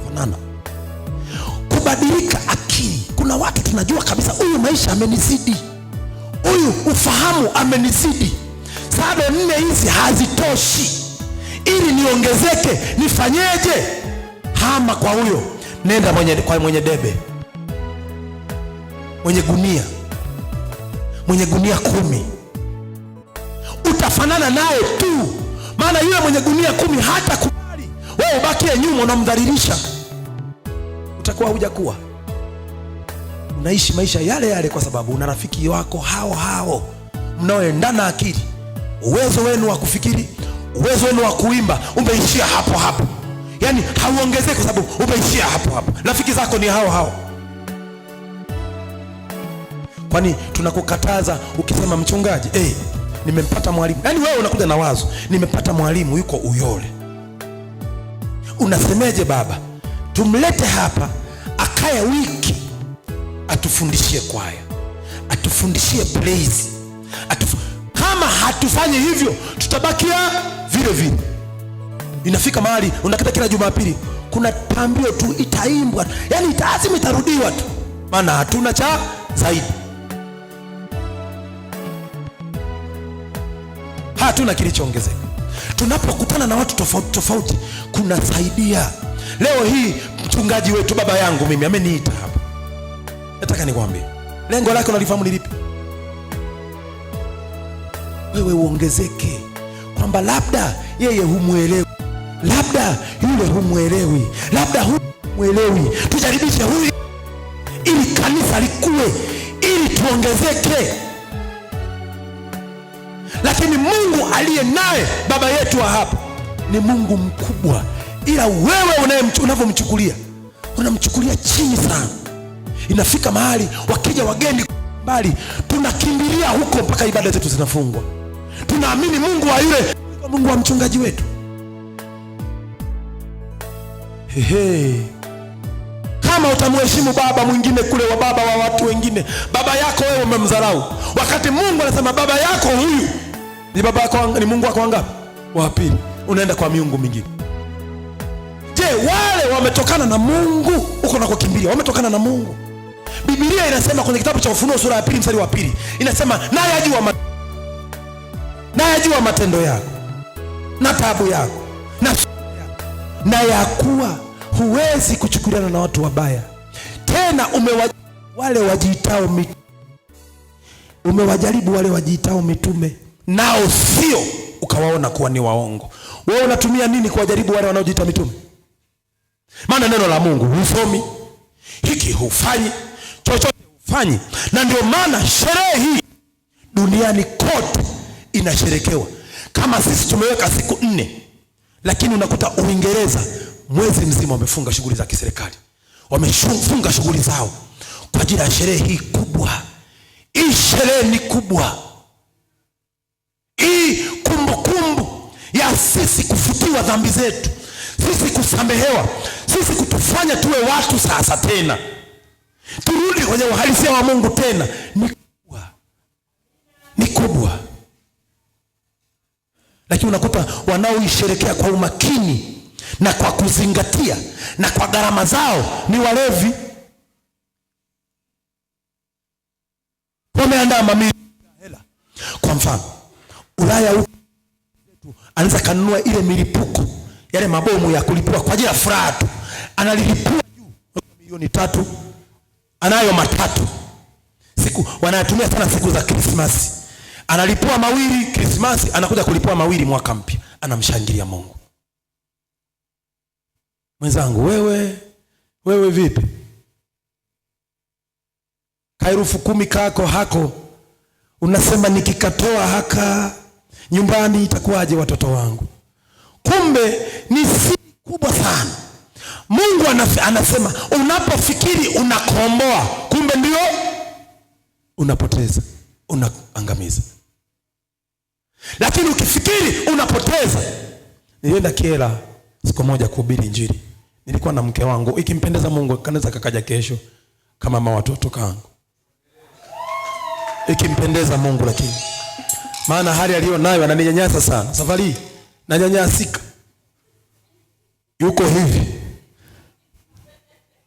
fanana kubadilika akili. Kuna watu tunajua kabisa huyu maisha amenizidi, huyu ufahamu amenizidi, sado 4 hizi hazitoshi, ili niongezeke nifanyeje? Hama kwa huyo, nenda kwa mwenye debe, mwenye gunia, mwenye gunia 10. Utafanana naye tu, maana yule mwenye gunia 10 hata kubali wewe ubakie nyuma, unamdhalilisha. Utakuwa hujakuwa, unaishi maisha yale yale, kwa sababu una rafiki wako hao hao mnaoendana akili. Uwezo wenu wa kufikiri, uwezo wenu wa kuimba umeishia hapo hapo, yaani hauongezeki kwa sababu umeishia hapo hapo. Rafiki zako ni hao hao. Kwani tunakukataza ukisema mchungaji, nimempata mwalimu. Yaani wewe unakuja na wazo, nimepata mwalimu yuko Uyole. Unasemeje baba? Tumlete hapa akae wiki, atufundishie kwaya, atufundishie praise. Kama hatufanyi hivyo tutabakia vile vile. Inafika mahali unakata kila Jumapili kuna tambio tu itaimbwa, yaani lazima itarudiwa tu, maana hatuna cha zaidi, hatuna kilichoongezeka. Tunapokutana na watu tofauti tofauti kunasaidia. Leo hii mchungaji wetu baba yangu mimi ameniita hapa, nataka nikwambie lengo lake unalifahamu ni lipi? Wewe uongezeke, kwamba labda yeye humuelewi, labda yule humuelewi, labda humuelewi, tujaribishe huyu ili kanisa likue, ili tuongezeke. Lakini Mungu aliye naye baba yetu wa hapa ni Mungu mkubwa, ila wewe unavyomchukulia, unamchukulia chini sana. Inafika mahali wakija wageni mbali tunakimbilia huko mpaka ibada zetu zinafungwa. Tunaamini Mungu wa yule, Mungu wa mchungaji wetu. Hehe. Kama utamheshimu baba mwingine kule wa baba wa watu wengine, baba yako wewe umemdharau, wakati Mungu anasema baba yako huyu ni baba yako, ni Mungu wako wangapi? Wa pili. Unaenda kwa miungu mingine. Je, wale wametokana na Mungu huko na kukimbilia, wametokana na Mungu? Biblia inasema kwenye kitabu cha Ufunuo sura ya 2 mstari wa 2 inasema, naye ajua matendo yako na taabu yako na ya kuwa huwezi kuchukuliana na watu wabaya. Tena umewajaribu wale wajiitao mitume, nao sio, ukawaona kuwa ni waongo. Wewe unatumia nini kuwajaribu wale wanaojiita mitume? Maana neno la Mungu husomi, hiki hufanyi, chochote hufanyi. Na ndio maana sherehe hii duniani kote inasherekewa. Kama sisi tumeweka siku 4, lakini unakuta Uingereza mwezi mzima wamefunga shughuli za kiserikali, wamefunga shughuli zao kwa ajili ya sherehe hii kubwa. Hii sherehe ni kubwa, hii kumbukumbu ya sisi kufutiwa dhambi zetu, sisi kusamehewa, sisi kutufanya tuwe watu sasa tena, turudi kwenye uhalisia wa Mungu tena, ni kubwa, ni kubwa. Lakini unakuta wanaoisherekea kwa umakini na kwa kuzingatia na kwa gharama zao ni walevi. Wameandaa mamilioni ya hela. Kwa mfano Ulaya huko anaweza kanunua ile milipuko, yale mabomu ya kulipua kwa ajili ya furaha tu, analilipua juu milioni 3, anayo 3 siku wanayatumia sana siku za Krismasi. Analipua 2 Krismasi, anakuja kulipua 2 mwaka mpya, anamshangilia Mungu. Mwenzangu wewe vipi? Ka 10,000 kako hako unasema nikikatoa haka nyumbani itakuwaje watoto wangu? Kumbe ni siri kubwa sana. Mungu anasema unapofikiri unakomboa, kumbe ndio unapoteza, unaangamiza. Lakini ukifikiri unapoteza. Nilienda Kiela siku moja kuhubiri Injili. Nilikuwa na mke wangu, ikimpendeza Mungu kanaweza kakaja kesho kama mama watoto kangu. Ikimpendeza Mungu, lakini maana hali aliyo nayo ananinyanyasa sana. Safari hii nanyanyasika. Yuko hivi.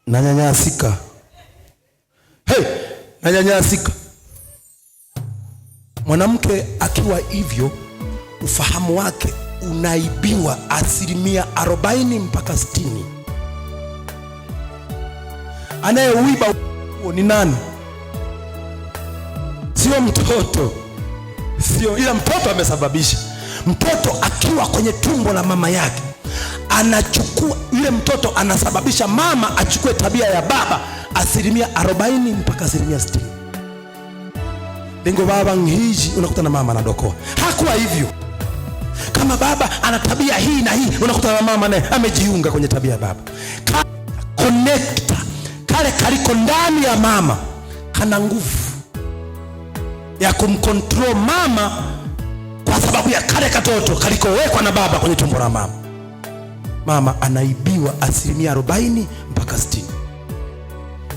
Nanyanyasika. Hey, nanyanyasika. Mwanamke akiwa hivyo ufahamu wake unaibiwa 40% mpaka 60%. Anayeuiba huo ni nani? Sio mtoto. Sio, ila mtoto amesababisha. Mtoto akiwa kwenye tumbo la mama yake anachukua, yule mtoto anasababisha mama achukue tabia ya baba 40% mpaka 60%. Lengo baba ngiji, unakuta na mama anadokoa. Hakuwa hivyo. Kama baba ana tabia hii na hii, unakuta na mama naye amejiunga kwenye tabia ya baba. Connector kale kaliko ndani ya mama kana nguvu ya kumcontrol mama kwa sababu ya kale katoto kalikowekwa na baba kwenye tumbo la mama. Mama anaibiwa 40% mpaka 60%.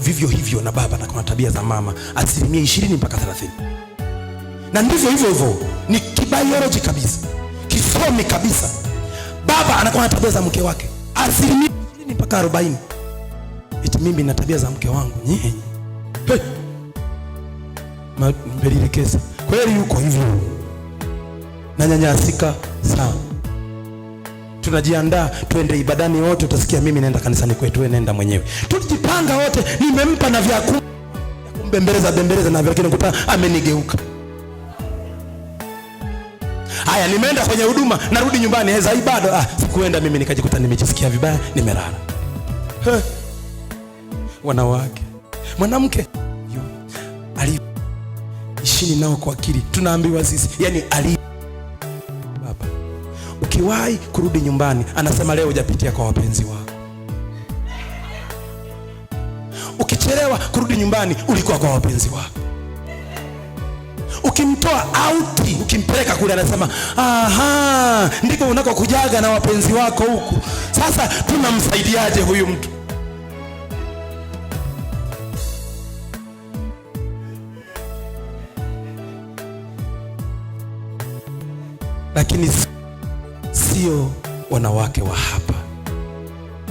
Vivyo hivyo na baba na tabia za mama 20% mpaka 30%. Na ndivyo hivyo hivyo, ni kibiology kabisa, kisomi kabisa. Baba anakuwa na tabia za mke wake 20% mpaka 40%. Eti mimi na tabia za mke wangu nyenye. Hey. Mbelilekeza. Kweli yuko hivyo. Nanyanyasika sana. Tunajiandaa twende ibadani wote, utasikia mimi naenda kanisani kwetu, wewe nenda mwenyewe. Tulijipanga wote, nimempa na vya kumbembeleza bembeleza na vya kile, amenigeuka. Haya, nimeenda kwenye huduma, narudi nyumbani heza ibada, sikuenda mimi, nikajikuta nimejisikia vibaya, nimelala. Hey. Wanawake, mwanamke ali ishini nao kwa akili, tunaambiwa sisi, yani ali baba ukiwahi kurudi nyumbani anasema leo hujapitia kwa wapenzi wako. Ukichelewa kurudi nyumbani ulikuwa kwa wapenzi wako. Ukimtoa auti, ukimpeleka kule anasema aha, ndiko unakokujaga na wapenzi wako huku. Sasa tunamsaidiaje huyu mtu? Lakini sio wanawake wa hapa,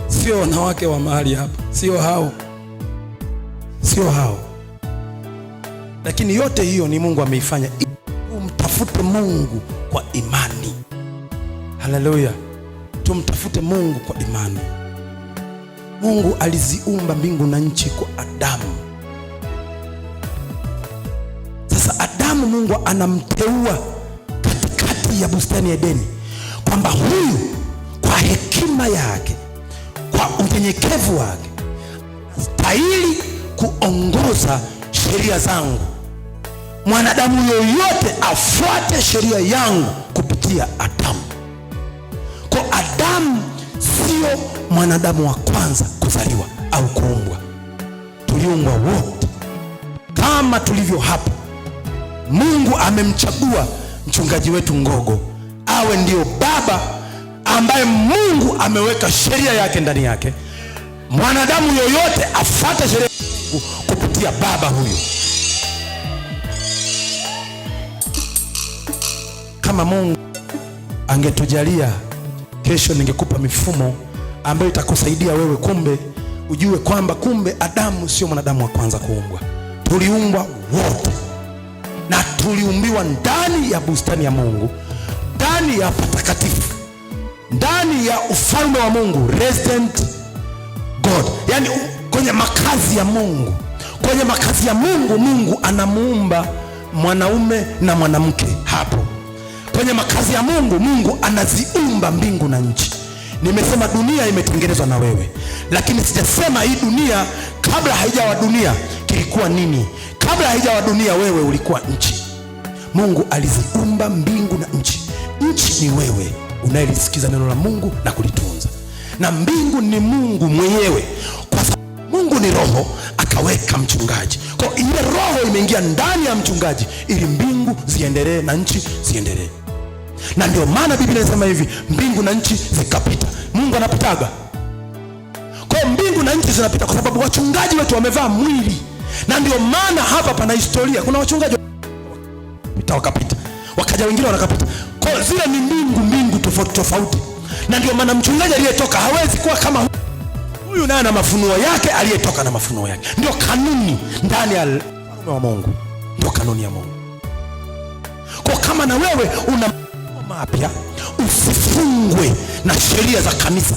sio wanawake wa mahali hapa, sio hao, sio hao. Lakini yote hiyo ni Mungu ameifanya. Umtafute Mungu kwa imani. Haleluya. Tumtafute Mungu kwa imani. Mungu aliziumba mbingu na nchi kwa Adamu. Sasa Adamu Mungu anamteua katikati ya bustani ya Edeni kwamba huyu kwa hekima yake, kwa unyenyekevu wake, stahili kuongoza sheria zangu. Mwanadamu yoyote afuate sheria yangu kupitia Adamu. Kwa Adamu sio mwanadamu wa kwanza kuzaliwa au kuumbwa. Tuliumbwa wote kama tulivyo hapa. Mungu amemchagua mchungaji wetu Ngogo awe ndio baba ambaye Mungu ameweka sheria yake ndani yake. Mwanadamu yoyote afuate sheria ya Mungu kupitia baba huyu. Kama Mungu angetujalia kesho, ningekupa mifumo ambayo itakusaidia wewe, kumbe ujue kwamba kumbe Adamu sio mwanadamu wa kwanza kuumbwa. Tuliumbwa wote na tuliumbiwa ndani ya bustani ya Mungu, ndani ya patakatifu, ndani ya ufalme wa Mungu, resident God, yani kwenye makazi ya Mungu. Kwenye makazi ya Mungu, Mungu anamuumba mwanaume na mwanamke hapo. Kwenye makazi ya Mungu, Mungu anaziumba mbingu na nchi. Nimesema dunia imetengenezwa na wewe, lakini sijasema hii dunia kabla haijawa dunia kilikuwa nini. Kabla haijawa dunia, wewe ulikuwa nchi. Mungu aliziumba mbingu na nchi. Nchi ni wewe unayelisikiza neno la Mungu na kulitunza, na mbingu ni Mungu mwenyewe, kwa sababu Mungu ni roho, akaweka mchungaji. Kwa ile roho imeingia ndani ya mchungaji ili mbingu ziendelee na nchi ziendelee. Na ndio maana Biblia inasema hivi, mbingu na nchi zikapita. Mungu anapitaga. Kwa mbingu na nchi zinapita kwa sababu wachungaji wetu wamevaa mwili. Na ndio maana hapa pana historia. Kuna wachungaji wakapita, wakaja wengine wanakapita. Kwa zile ni mbingu tofauti tofauti. Na ndio maana mchungaji aliyetoka hawezi kuwa kama huyu, naye ana mafunuo yake, aliyetoka na mafunuo yake. Ndio kanuni ndani ya ufalme wa Mungu, ndio kanuni ya Mungu. Kwa kama na wewe una mapya, usifungwe na sheria za kanisa.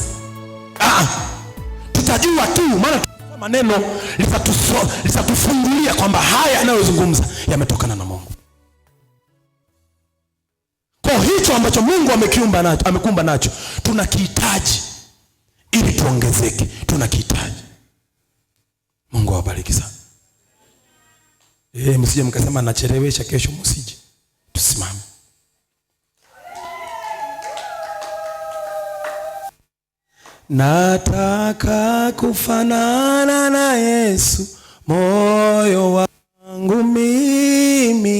Tutajua tu, maana maneno litatufungulia kwamba haya yanayozungumza yametokana na Mungu. Kwa hicho ambacho Mungu amekiumba nacho, amekumba nacho, tunakihitaji ili tuongezeke, tunakihitaji. Mungu awabariki sana. Msije mkasema nachelewesha, kesho msije. Tusimame. Nataka kufanana na Yesu, moyo wangu mimi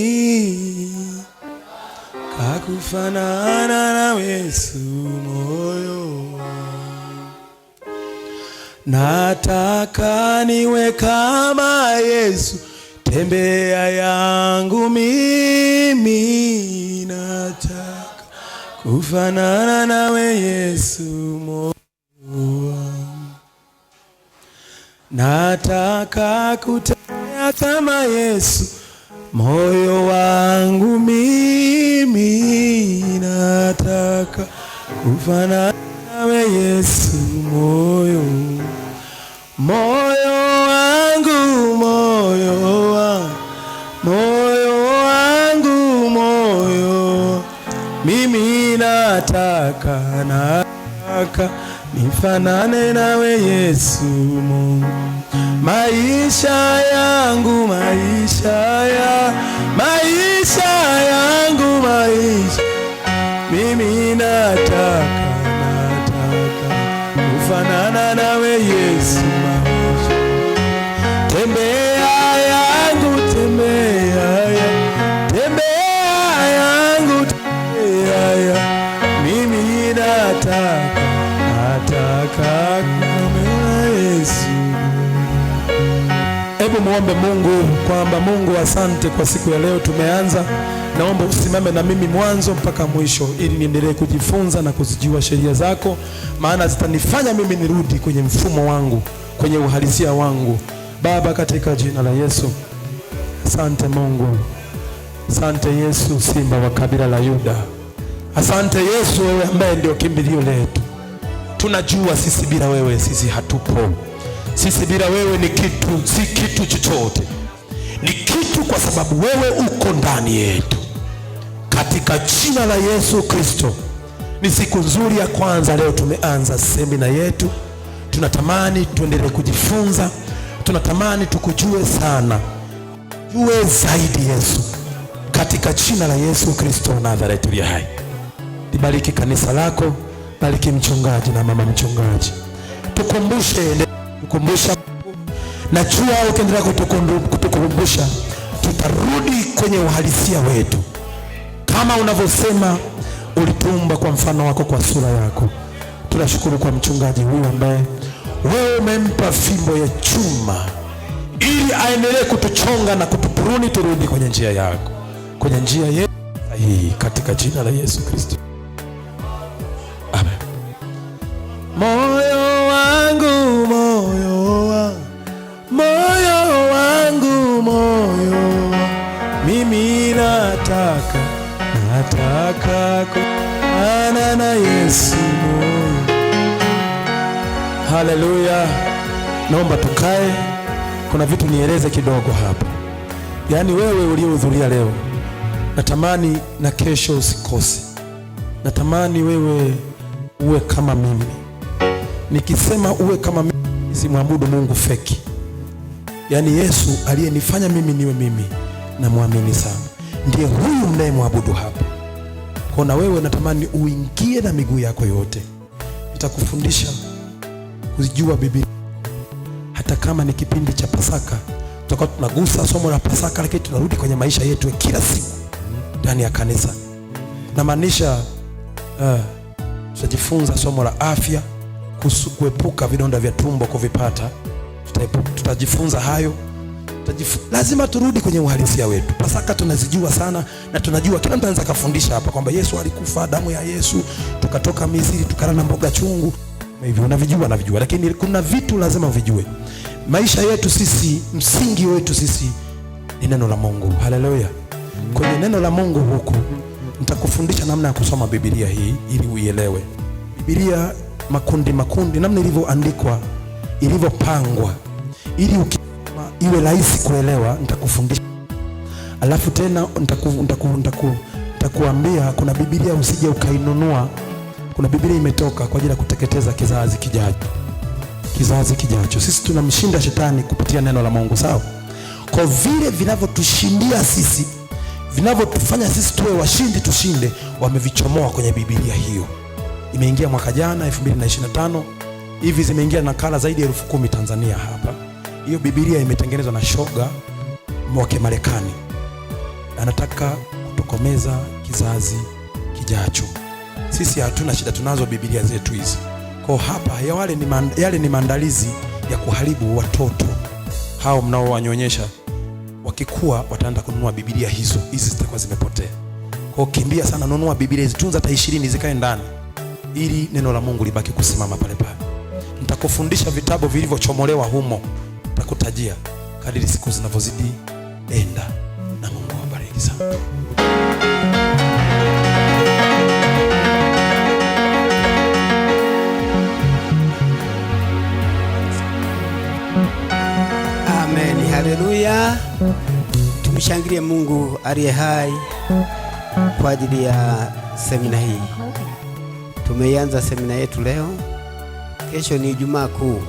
kakufanana na Yesu, moyo wangu. Nataka niwe kama Yesu, tembea yangu mimi, nataka kufanana nawe Yesu, moyo wangu. Nataka kutembea kama Yesu, moyo wangu mimi, nataka kufanana nawe Yesu, moyo moyo wangu, moyo wangu, moyo wangu, moyo mimi nataka, nataka nifanane nawe Yesu, Mungu. Maisha yangu, maisha ya, maisha yangu, maisha mimi nataka, nataka kufanana nawe Yesu, maisha. Tembea yangu, tembea ya, tembea yangu, tembea ya, mimi nataka, nataka kufanana Yesu. Hebu muombe Mungu kwamba Mungu, asante kwa siku ya leo tumeanza. Naomba usimame na mimi mwanzo mpaka mwisho ili niendelee kujifunza na kuzijua sheria zako, maana zitanifanya mimi nirudi kwenye mfumo wangu, kwenye uhalisia wangu. Baba, katika jina la Yesu, asante Mungu. Asante Yesu, simba wa kabila la Yuda. Asante Yesu, wewe ambaye ndio kimbilio letu. Tunajua sisi bila wewe sisi hatupo. Sisi bila wewe ni kitu, si kitu chochote. Ni kitu kwa sababu wewe uko ndani yetu. Katika jina la Yesu Kristo. Ni siku nzuri ya kwanza leo tumeanza semina yetu. Tunatamani tuendelee kujifunza. Tunatamani tukujue sana. Jue zaidi Yesu, katika jina la Yesu Kristo wa Nazareti aliye hai. Libariki kanisa lako, bariki mchungaji na mama mchungaji. Tukumbushe, tukumbusha. Najua ukiendelea kutukumbusha tutarudi kwenye uhalisia wetu. Kama unavyosema ulituumba kwa mfano wako, kwa sura yako. Tunashukuru kwa mchungaji huyu ambaye wewe umempa fimbo ya chuma ili aendelee kutuchonga na kutupuruni turudi kwenye njia yako, kwenye njia yetu sahihi, katika jina la Yesu Kristo. Amen. Moyo wangu, moyo wangu, moyo wangu, moyo mimi nataka, nataka kuonana na Yesu moyo. Haleluya. Naomba tukae, kuna vitu nieleze kidogo hapa. Yaani wewe uliohudhuria leo, natamani na kesho usikose. Natamani wewe uwe kama mimi. Nikisema uwe kama mimi, simwabudu Mungu feki. Yaani Yesu aliyenifanya mimi niwe mimi, namwamini sana. Ndiye huyu mnayemwabudu hapa. Kwa na wewe natamani uingie na miguu yako yote. Nitakufundisha kujua Biblia. Hata kama ni kipindi cha Pasaka, tutakuwa tunagusa somo la Pasaka, lakini tunarudi kwenye maisha yetu kila siku ndani ya kanisa. Namaanisha tutajifunza somo la afya, kuepuka vidonda vya tumbo kuvipata. Tutajifunza hayo. Lazima turudi kwenye uhalisia wetu. Pasaka tunazijua sana na tunajua kila mtu anaweza kufundisha hapa kwamba Yesu alikufa, damu ya Yesu, tukatoka Misri, tukala na mboga chungu. Hivyo unavijua, navijua, lakini kuna vitu lazima uvijue. Maisha yetu sisi, msingi wetu sisi ni neno la Mungu. Haleluya. Kwenye neno la Mungu huku nitakufundisha namna ya kusoma Biblia hii ili uielewe. Biblia makundi makundi, namna ilivyoandikwa, ilivyopangwa, ili ukisoma iwe rahisi kuelewa, nitakufundisha. Alafu tena nitakuambia kuna Biblia usije ukainunua. Kuna Biblia imetoka kwa ajili ya kuteketeza kizazi kijacho. Kizazi kijacho. Sisi tunamshinda shetani kupitia neno la Mungu, sawa? Kwa vile vinavyotushindia sisi, vinavyotufanya sisi tuwe washindi tushinde, wamevichomoa kwenye Biblia hiyo. Imeingia mwaka jana 2025. Hivi zimeingia nakala zaidi ya 10,000 Tanzania hapa. Hiyo Biblia imetengenezwa na shoga mwake Marekani. Anataka kutokomeza kizazi kijacho. Sisi hatuna shida, tunazo Biblia zetu hizi. Kwa hapa yale ni maandalizi ya kuharibu watoto hao mnaowanyonyesha. Wakikua wataanza kununua Biblia hizo, hizi zitakuwa zimepotea. Kwa kimbia sana, nunua Biblia hizi, tunza hata 20 zikae ndani ili neno la Mungu libaki kusimama pale pale. Nitakufundisha vitabu vilivyochomolewa humo, nitakutajia kadiri siku zinavyozidi enda. Na Mungu awabariki sana. Amen, haleluya. Tumshangilie Mungu aliye hai kwa ajili ya semina hii. Tumeianza semina yetu leo. Kesho ni Ijumaa Kuu.